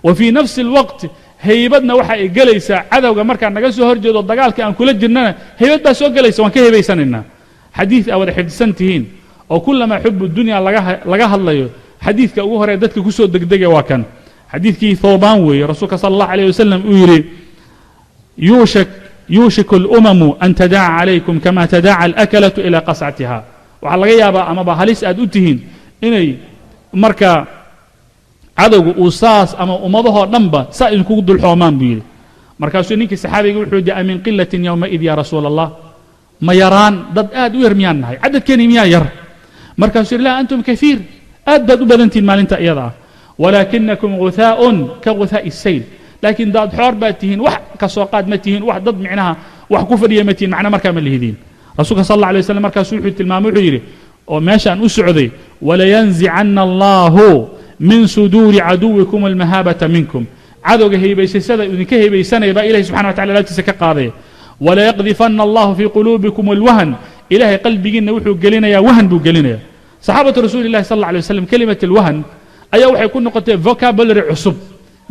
wa fii nafsi alwaqt haybadna waxa ay gelaysaa cadowga markaan naga soo hor jeedo, dagaalka aan kula jirnana haybad baa soo gelaysa, waan ka hebaysanaynaa. Xadiid aa wada xifdisan tihiin oo kulamaa xubu dunya laga hadlayo xadiidka ugu horee dadka ku soo degdega waa kan, xadiidkii Thawbaan weeye. Rasuulka sala Allah alayh wasalam uu yidhi: yuushiku alumamu an tadaaca calaykum kama tadaaca alakalatu ilaa qascatiha. Waxaa laga yaabaa amaba halis aad u tihiin inay marka cadowga uu saas ama ummadahoo dhanba saa idinkugu dulxoomaan, buu yidhi. Markaasuu ninkii saxaabiga wuxuu yidhi: amin qilatin yowmaid ya rasuula Allah? Ma yaraan, dad aad u yar miyaan nahay? Cadadkeeni miyaa yar? Markaasuu yidhi: laa, antum kaiir, aad baad u badantihin maalinta iyada ah, walaakinakum guthaaءun ka guthaa'i sayl, laakiin daad xoor baad tihiin, wax ka soo qaad ma tihiin, wax dad micnaha wax ku fadhiya ma tihiin, macna markaa ma lihidiin. Rasuulka sal alla alay waslam markaasu wuxuu tilmaamay, wuxuu yidhi oo meeshaan u socday: walayanzicana allahu min suduuri caduwikum almahaabata minkum. Cadowga haybaysasada idinka haybaysanaya baa Ilahi subxana wa tacala laabtiisa ka qaadaya. Walayaqdifana allahu fii quluubikum alwahn, ilahay qalbigiinna wuxuu gelinayaa wahan buu gelinaya. Saxaabatu rasuuli llahi sal alla alay waslam kelimat alwahn ayaa waxay ku noqotay vocabulary cusub.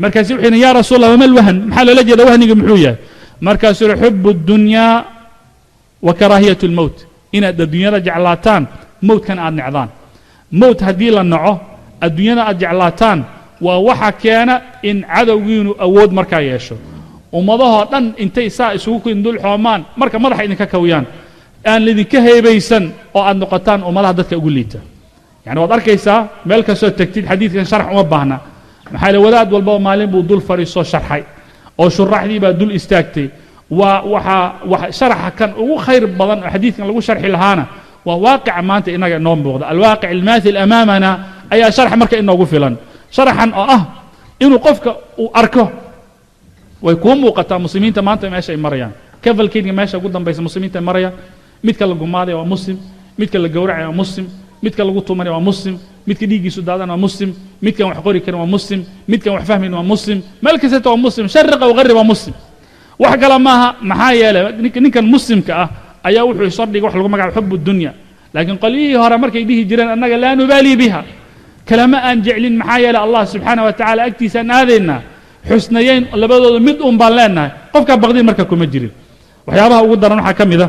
Markaasu wuxuu yidhi: ya rasuul allah, wama alwahn? Maxaa loola jeeda? Wahniga muxuu yahay? Markaasuu yihi: xubu اddunyaa wa karaahiyat اlmowt, inaad adduunyada jeclaataan, mowtkana aad necdaan. Mowt haddii la naco, adduunyada aad jeclaataan, waa waxa keena in cadowgiinu awood markaa yeesho, ummadahoo dhan intay saa isugu kindul xoomaan marka madaxa idinka kawiyaan, aan lidinka heebaysan oo aad noqotaan ummadaha dadka ugu liita. Yani waad arkaysaa meel kastoo tegtid, xadiidkan sharax uma baahna. Maxaa yele wadaad walbaba maalin buu dul fadhiisoo sharxay oo shuraxdii baa dul istaagtay. Waa waxaa wa sharaxa kan ugu khayr badan oo xadiidkan lagu sharxi lahaana waa waaqica maanta inaga inoo muuqda, alwaaqic almaathil amaamana ayaa sharax marka inoogu filan. Sharaxan oo ah inuu qofka uu arko, way kuu muuqataa muslimiinta maanta meesha ay marayaan, cavalcadega meesha ugu dambaysa muslimiinta ay marayaan. Midka la gumaadaya waa muslim, midka la gowracaya waa muslim, midka lagu tumanaya waa muslim, midka dhiiggiisu daadan waa muslim, midkan wax qori karin waa muslim, midkan wax fahmayn waa muslim, meel kastata waa muslim, shariqa waqarib waa muslim. Wax kale maaha, maxaa yeelay ninkan muslimka ah ayaa wuxuu isordhigay wax lagu magacaabo xub dunya. Laakiin qolyihii hore markay dhihi jireen annaga laa nubaali biha, kalama aan jeclin, maxaa yeelay Allah subxaana wa tacala agtiisaan aadaynaa, xusnayeyn labadooda mid un baan leenahay, qofkaa baqdin marka kuma jirin. Waxyaabaha ugu daran waxaa ka mid a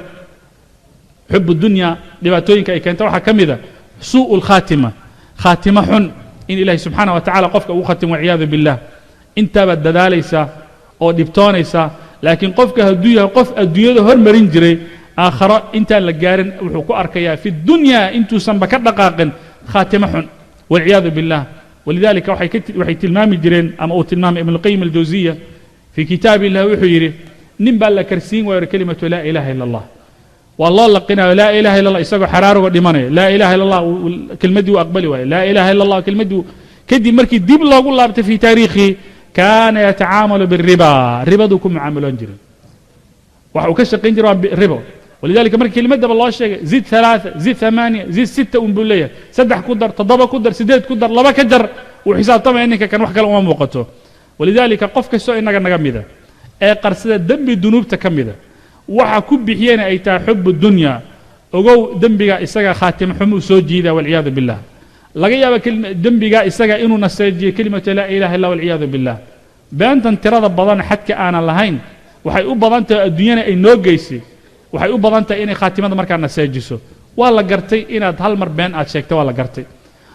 xub dunya dhibaatooyinka ay keenta, waxaa ka mid a suuءu lkhaatima, khaatima xun in ilahi subxaana wa tacala qofka ugu khatimo, walciyaadu billah. Intaabaad dadaalaysaa oo dhibtoonaysaa, laakiin qofka hadduu yahay qof adduunyada hormarin jiray, aakharo intaan la gaarin wuxuu ku arkayaa fi dunya intuusanba ka dhaqaaqin khaatimo xun, walciyaadu billah. Walidalika waxay tilmaami jireen, ama uu tilmaamay Ibnuulqayim Aljawsiya fii kitaab illah, wuxuu yidhi nin baa la karsiin waayo kelimatu laa ilaha ila Allah. Waa loo laqinayo laa ilaha illa Allah, isagoo xaraaruga dhimanaya. Laa ilaha illa Allah kelmaddii uu aqbali waayo, laa ilaha illa Allah kelmaddii. Kadib markii dib loogu laabtay fii taariikhihi, kaana yatacaamalu biriba, ribaduu ku mucaamaloon jiray, waxa uu ka shaqayn jiray waa ribo. Walidalika markii kelimadaba loo sheegay, zid ثلاثة, zid ثمانية, zid ستة un buu leeyahay. 3 ku dar, 7 ku dar, 8 ku dar, 2 ka jar, wuu xisaabtamaya ninka kan, wax kale uma muuqato. Walidalika qof kastoo inaga naga mida ee qarsada dembi dunuubta ka mida, waxa ku bixiyena ay tahay xubu dunya, ogow dembiga isaga khaatimo xumuu soo jiida, walciyaadu billah. Laga yaaba dembiga isaga inuu naseejiyo kelimatu laa ilaha illa, walciyaadu billah. Beentan tirada badan xadka aanan lahayn waxay u badan tahay adduunyana ay noo geysay, waxay u badan tahay inay khaatimada markaa naseejiso. Waa la gartay inaad hal mar been aad sheegtay, waa la gartay.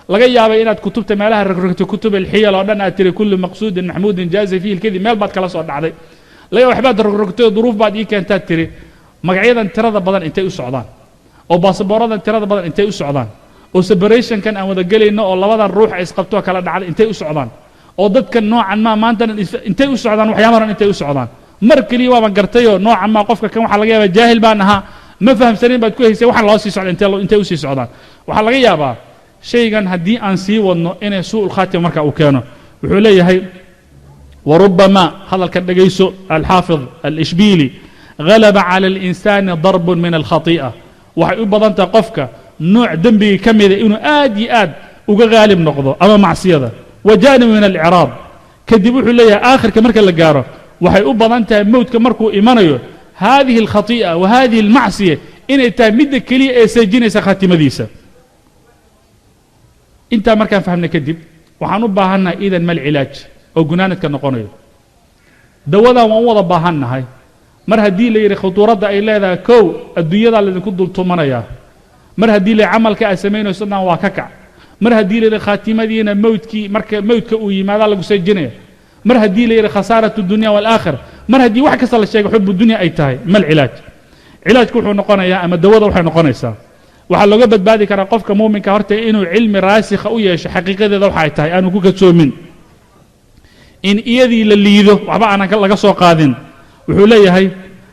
Laga yaabay inaad kutubta meelaha rogrogtay, kutub alxiyal oo dhan aad tiri kullu maqsuudin maxmuudin jaaza fiihi lkadib, meel baad kala soo dhacday. Laga waxbaad rogrogtay oo duruuf baad ii keentaad tiri. Magacyadan tirada badan intay u socdaan, oo baasaboorradan tirada badan intay u socdaan, oo separationkan aan wada gelayno, oo labadan ruux ay isqabtoo kala dhacday intay u socdaan, oo dadkan noocan maa maantana intay u socdaan, waxyaabahan intay u socdaan, mar keliya waaban gartayoo noocan maa qofka kan waxaa laga yaabaa jaahil baan ahaa, ma fahamsanin baad ku haysay. Waxaan loo sii socda intay usii socdaan? Waxaa laga yaabaa shaygan haddii aan sii wadno inay suu'ul khaatima marka uu keeno. Wuxuu leeyahay warubama, hadalkan dhegayso, alxaafid alishbili, galaba cala اlinsaani darb min alkhati'a. Waxay u badan tahay qofka nooc dembigii ka mida inuu aad iyo aad uga haalib noqdo ama macsiyada, wa janib min alicraad. Kadib wuxuu leeyahay aakhirka marka la gaaro waxay u badan tahay mowdka markuu imanayo hadihi alkhati'a wa hadihi almacsiya inay tahay midda keliya ee seejinaysa khaatimadiisa. Intaa markaan fahmnay kadib, waxaan u baahannahay idan mal cilaaj oo gunaanadka noqonayo. Dawadan waan u wada baahannahay. Mar haddii la yidhi khutuuradda ay leedahay, kow, adduunyadaa laydinku dultumanayaa. Mar haddii la camalka aad samaynayso dhan waa ka kac. Mar haddii la yidhi khaatimadiina mowdkii marka mowdka uu yimaadaa lagu seejinaya. Mar haddii la yidhi khasaaratu dunya waalaakhira, mar haddii wax kasta la sheegay xubu dunya ay tahay, mal cilaaj? Cilaajku wuxuu noqonayaa, ama dawada waxay noqonaysaa, waxaa looga badbaadi karaa qofka muuminka horta inuu cilmi raasikha u yeesho xaqiiqadeeda waxa ay tahay, aanu ku kadsoomin in iyadii la liido, waxba aanan laga soo qaadin. Wuxuu leeyahay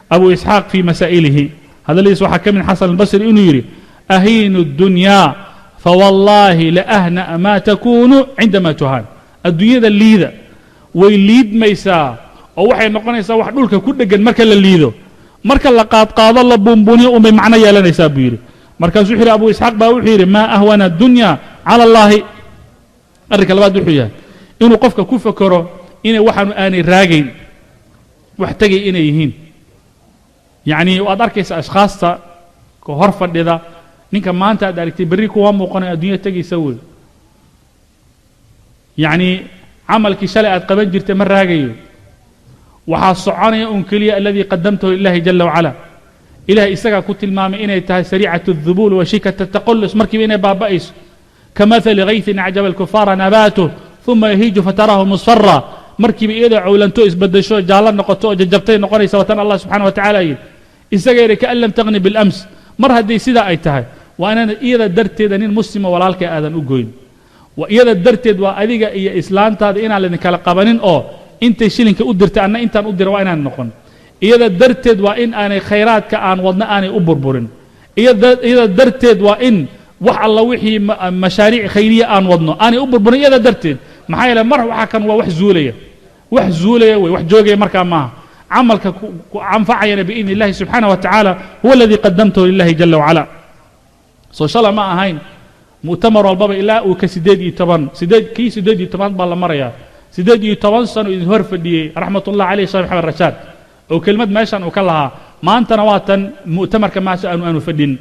Abu Isxaaq fii masaa'ilihi, hadalladiis waxaa ka mid Xasan Albasri inuu yidhi: ahiinu اddunyaa fawallaahi laahna'a maa takunu cindama tuhaan. Adduunyada liida, way liidmaysaa oo waxay noqonaysaa wax dhulka ku dheggan marka la liido, marka la qaadqaado, la buunbuuniyo unbay macno yeelanaysaa, buu yidhi. Markaasuu wuxu yidhi, Abu Isxaaq baa wuxuu yidhi: maa ahwana addunya cala allaahi. Arrinka labaad wuxuu yahay inuu qofka ku fekero inay waxaanu aanay raagayn, wax tegay inay yihiin. Yacni waad arkaysa ashkhaasta ka hor fadhida, ninka maanta aad aragtay berri kuwa muuqanayo, adduunya tegaysa wey. Yacni camalkii shalay aad qaban jirtay ma raagayo. Waxaa soconaya un keliya aladii qadamtahu lilahi jala wacala. Ilahay isagaa ku tilmaamay inay tahay sariicat الdubuul wa shikat الtaqalus, markiiba inay baaba'ayso, kamaثali gayثin acjaba الkufaara nabaatuh ثuma yahiiju fataraahu musfara. Markiiba iyadoo cowlanto, isbedesho, jaallo noqoto oo jajabtay noqonaysa. Watan Allah subxana wa tacala yidhi, isaga yidhi kaan lam taqni biاlams. Mar haddii sidaa ay tahay, waa inaan iyada darteeda nin muslima walaalka aadan u goyn. Iyada darteed waa adiga iyo islaantaada inaan laidinkala qabanin, oo intay shilinka u dirtay anna intaan u dira waa inaan noqon. Iyada darteed waa in aanay khayraadka aan wadna aanay u burburin. Iyada darteed waa in wax alla wixii mashaariic khayriya aan wadno aanay u burburin iyada darteed. Maxaa yeele mar waxa kan waa wax zuulaya, wax zuulaya wey, wax joogaya markaa maaha. Camalka ku anfacayana biidni illahi subxaana wa tacaala huwa aladii qadamtahu lilahi jala wacala. Soo shala ma ahayn mu'tamar walbaba ilaa uu ka 18, sideed kii 18aad baa la marayaa. 18 sano idin hor fadhiyey, raxmatullah caleyh, Sheekh Maxamed Rashaad, oo kelimad meeshan uu ka lahaa. Maantana waa tan mu'tamarka maasha aanu fadhin.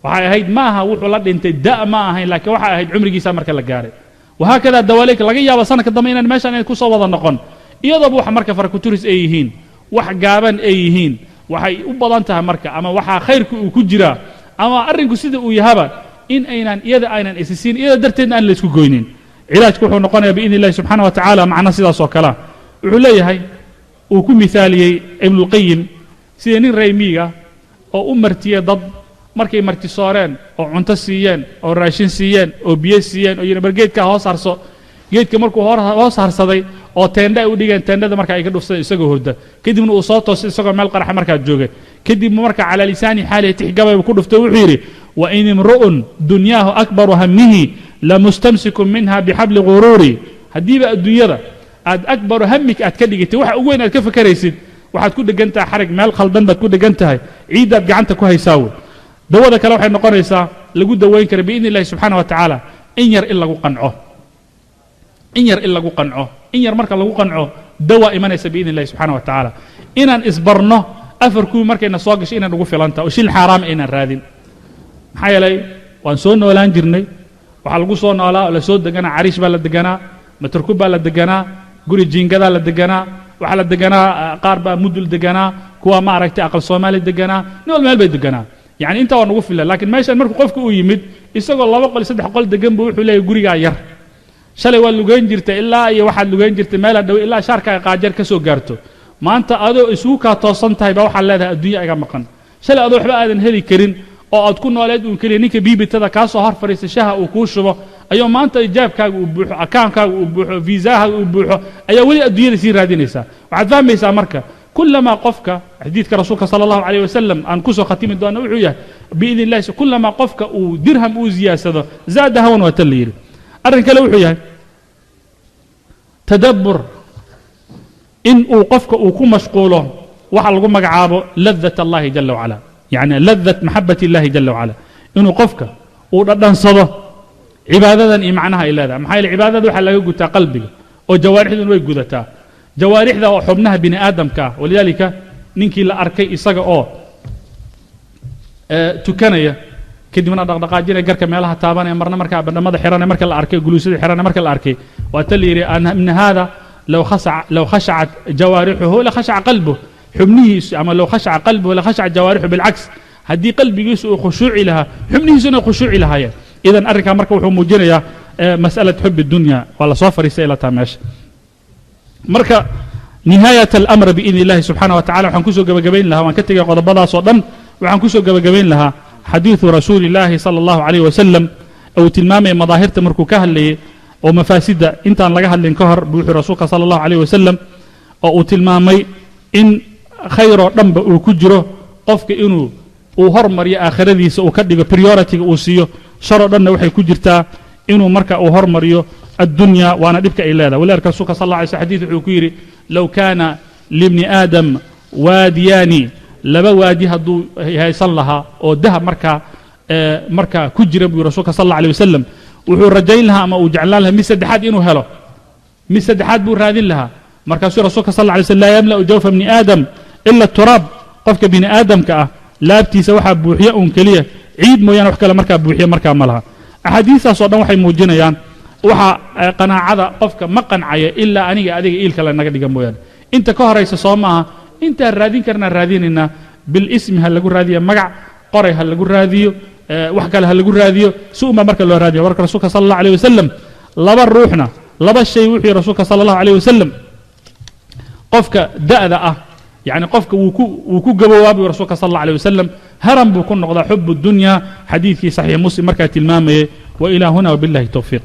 Waxay ahayd ma aha wuxuu la dhintay da' ma ahayn, laakiin waxay ahayd cumrigiisa marka la gaaray. Wahaakada dawaaleyk, laga yaaba sanadka dambe inaan meeshan inay kusoo wada noqon, iyadooba wax marka farakuturis ay yihiin, wax gaaban ay yihiin. Waxay u badan tahay marka, ama waxaa khayrku uu ku jiraa, ama arrinku sida uu yahaba, in aynaan iyada aynan isisiin, iyada darteedna aan laysku goynin. Cilaajku wuxuu noqonaya biidni illahi subxaana wa tacaala macno sidaas oo kalea. Wuxuu leeyahay uu ku mithaaliyey Ibnulqayim sida nin reer miyiga oo u martiyey dad. Markay marti sooreen oo cunto siiyeen oo raashin siiyeen oo biyo siiyeen oo yidhi, "Bar geedkaa hoos harso." Geedka markuu hoos harsaday oo teendha ay u dhigeen, teendhada marka ay ka dhufsadeen isagoo hurda, kadibna uu soo toosay isagoo meel qaraxa markaa joogay. Kadib marka calaa lisaani xaalihi tixgabay ku dhuftay, wuxuu yidhi: "وإن امرؤ دنياه أكبر همه لمستمسك منها بحبل غرور." Haddiiba adduunyada aad أكبر همك aad ka dhigatay, waxa ugu weyn aad ka fakaraysid, waxaad ku dhegan tahay xarig, meel khaldan baad ku dhegan tahay, ciiddaad gacanta ku haysaa wey. Dawada kale waxay noqonaysaa lagu daweyn kara biidni illahi subxaana wa tacaala in yar in lagu qanco, in yar in lagu qanco. In yar marka lagu qanco, dawa imanaysa biidni illahi subxaana wa tacaala. Inaan isbarno afar kuwii markayna soo gashay inaan ugu filan tahay oo shil xaaraama inaan raadin. Maxaa yeelay waan soo noolaan jirnay, waxaa lagu soo noolaa oo lasoo deganaa, cariish baa la deganaa, matarkub baa la deganaa, guri jiingadaa la deganaa, waxaa la deganaa, qaar baa mudul deganaa, kuwa ma aragtay aqal Soomaali deganaa, nin walba meel bay deganaa. Yani intaa waa nagu filan. Laakiin meeshan markuu qofka uu yimid isagoo laba qol, saddex qol degan buu wuxuu leeyahy gurigaa yar. Shalay waad lugeyn jirtay ilaa iyo waxaad lugeyn jirtay meelaa dhow ilaa shaarkaaga qaajar ka soo gaarto. Maanta adoo isugu kaa toosan tahay baa waxaad leedahay adduunya iga maqan. Shalay adoo waxba aadan heli karin oo aad ku nooleed uun keliya ninka biibitada kaa soo hor fadhiista shaha uu kuu shubo, ayuu maanta ijaabkaaga uu buuxo, akaankaaga uu buuxo, viisahaaga uu buuxo, ayaa weli adduunyada sii raadinaysaa. Waxaad fahmaysaa marka kulamaa qofka, xadiidka rasuulka sala allahu calayh wasalam aan kusoo khatimi doono wuxuu yahay biidni illahi, kulamaa qofka uu dirham uu ziyaadsado zaada hawan, waa tan la yidhi. Arrin kale wuxuu yahay tadabbur, in uu qofka uu ku mashquulo waxa lagu magacaabo ladat allahi jala wacala, yani ladat maxabat illahi jala wacala, inuu qofka uu dhadhansado cibaadadan iyo macnaha ay leedahay. Maxaa yeele cibaadada waxaa laga gutaa qalbiga oo jawaarixdun way gudataa, jawaarixda oo xubnaha bini aadamka ah. Walidaalika ninkii la arkay isaga oo tukanaya, kadibna dhaqdhaqaajinaya, garka meelaha taabanaya, marna markaa badhamada xiranaya, marka la arkay guluusyada xiranaya, marka la arkay, waa ta la yidhi min hada لو خشعت جوارحه لخشع قلبه. Xubnihiisu ama لو خشع قلبه لخشع جوارحه، بالعكس, haddii qalbigiisu uu khushuuci lahaa, xubnihiisuna khushuuci lahaayeen. Idan arrinkaa marka wuxuu muujinayaa masألة حب الدنيا waa la soo fadhiistay ila taa meesha. Marka نهاية الأمر بإذن الله سبحانه وتعالى waxaan kusoo gebagabayn lahaa, waan ka tegay qodobadaas oo dhan, waxaan kusoo gebagabayn lahaa xadiiثu rasuuli illaahi sala allahu calayh wasalam uu tilmaamaya madaahirta markuu ka hadlayay oo mafaasidda intaan laga hadlin ka hor buu wuxuu rasuulka sala allahu calayh wasalam oo uu tilmaamay in khayr oo dhanba uu ku jiro qofka inuu uu hormariyo aakhiradiisa, uu ka dhigo priority-ga uu siiyo. Sharoo dhanna waxay ku jirtaa inuu marka uu hormariyo addunya, waana dhibka ay leedahay. Walidalika rasuulka sal alla alay sl xadith wuxuu ku yidhi: "لو كان لابن آدم واديان", laba waadi hadduu haysan lahaa oo dahab markaa ku jira buu rasuulka sal alla alay wasalam, wuxuu rajayn lahaa ama uu jeclaan lahaa mid saddexaad inuu helo, mid saddexaad buu raadin lahaa. Markaasuu rasuulka sal alla alay slam: "لا يملأ جوف ابن آدم إلا التراب." Qofka bini aadamka ah laabtiisa waxaa buuxiya uun keliya ciid mooyaane, wax kale markaa buuxiya markaa ma laha. Axaadiistaas oo dhan waxay muujinayaan waxa qanaacada qofka ma qancaya ilaa aniga adiga iilka lanaga dhiga mooyaane. Inta ka horaysa soo maaha, intaan raadin karnaa raadinaynaa. Bilismi ha lagu raadiyo, magac qoray ha lagu raadiyo, wax kale ha lagu raadiyo, si unbaa marka loo raadiyo. Marka rasuulka sala allahu alayh wasalam laba ruuxna laba shay wuxuu yihi rasuulka sala allahu alayh wasalam: qofka da'da ah, yani qofka wuu ku gaboobaa buu rasuulka sal alla alيه wasalam, haram buu ku noqdaa حب الدنيا, xadiidkii saxiix Muslim markaa tilmaamayay. وإلى هنا وبالله التوفيق.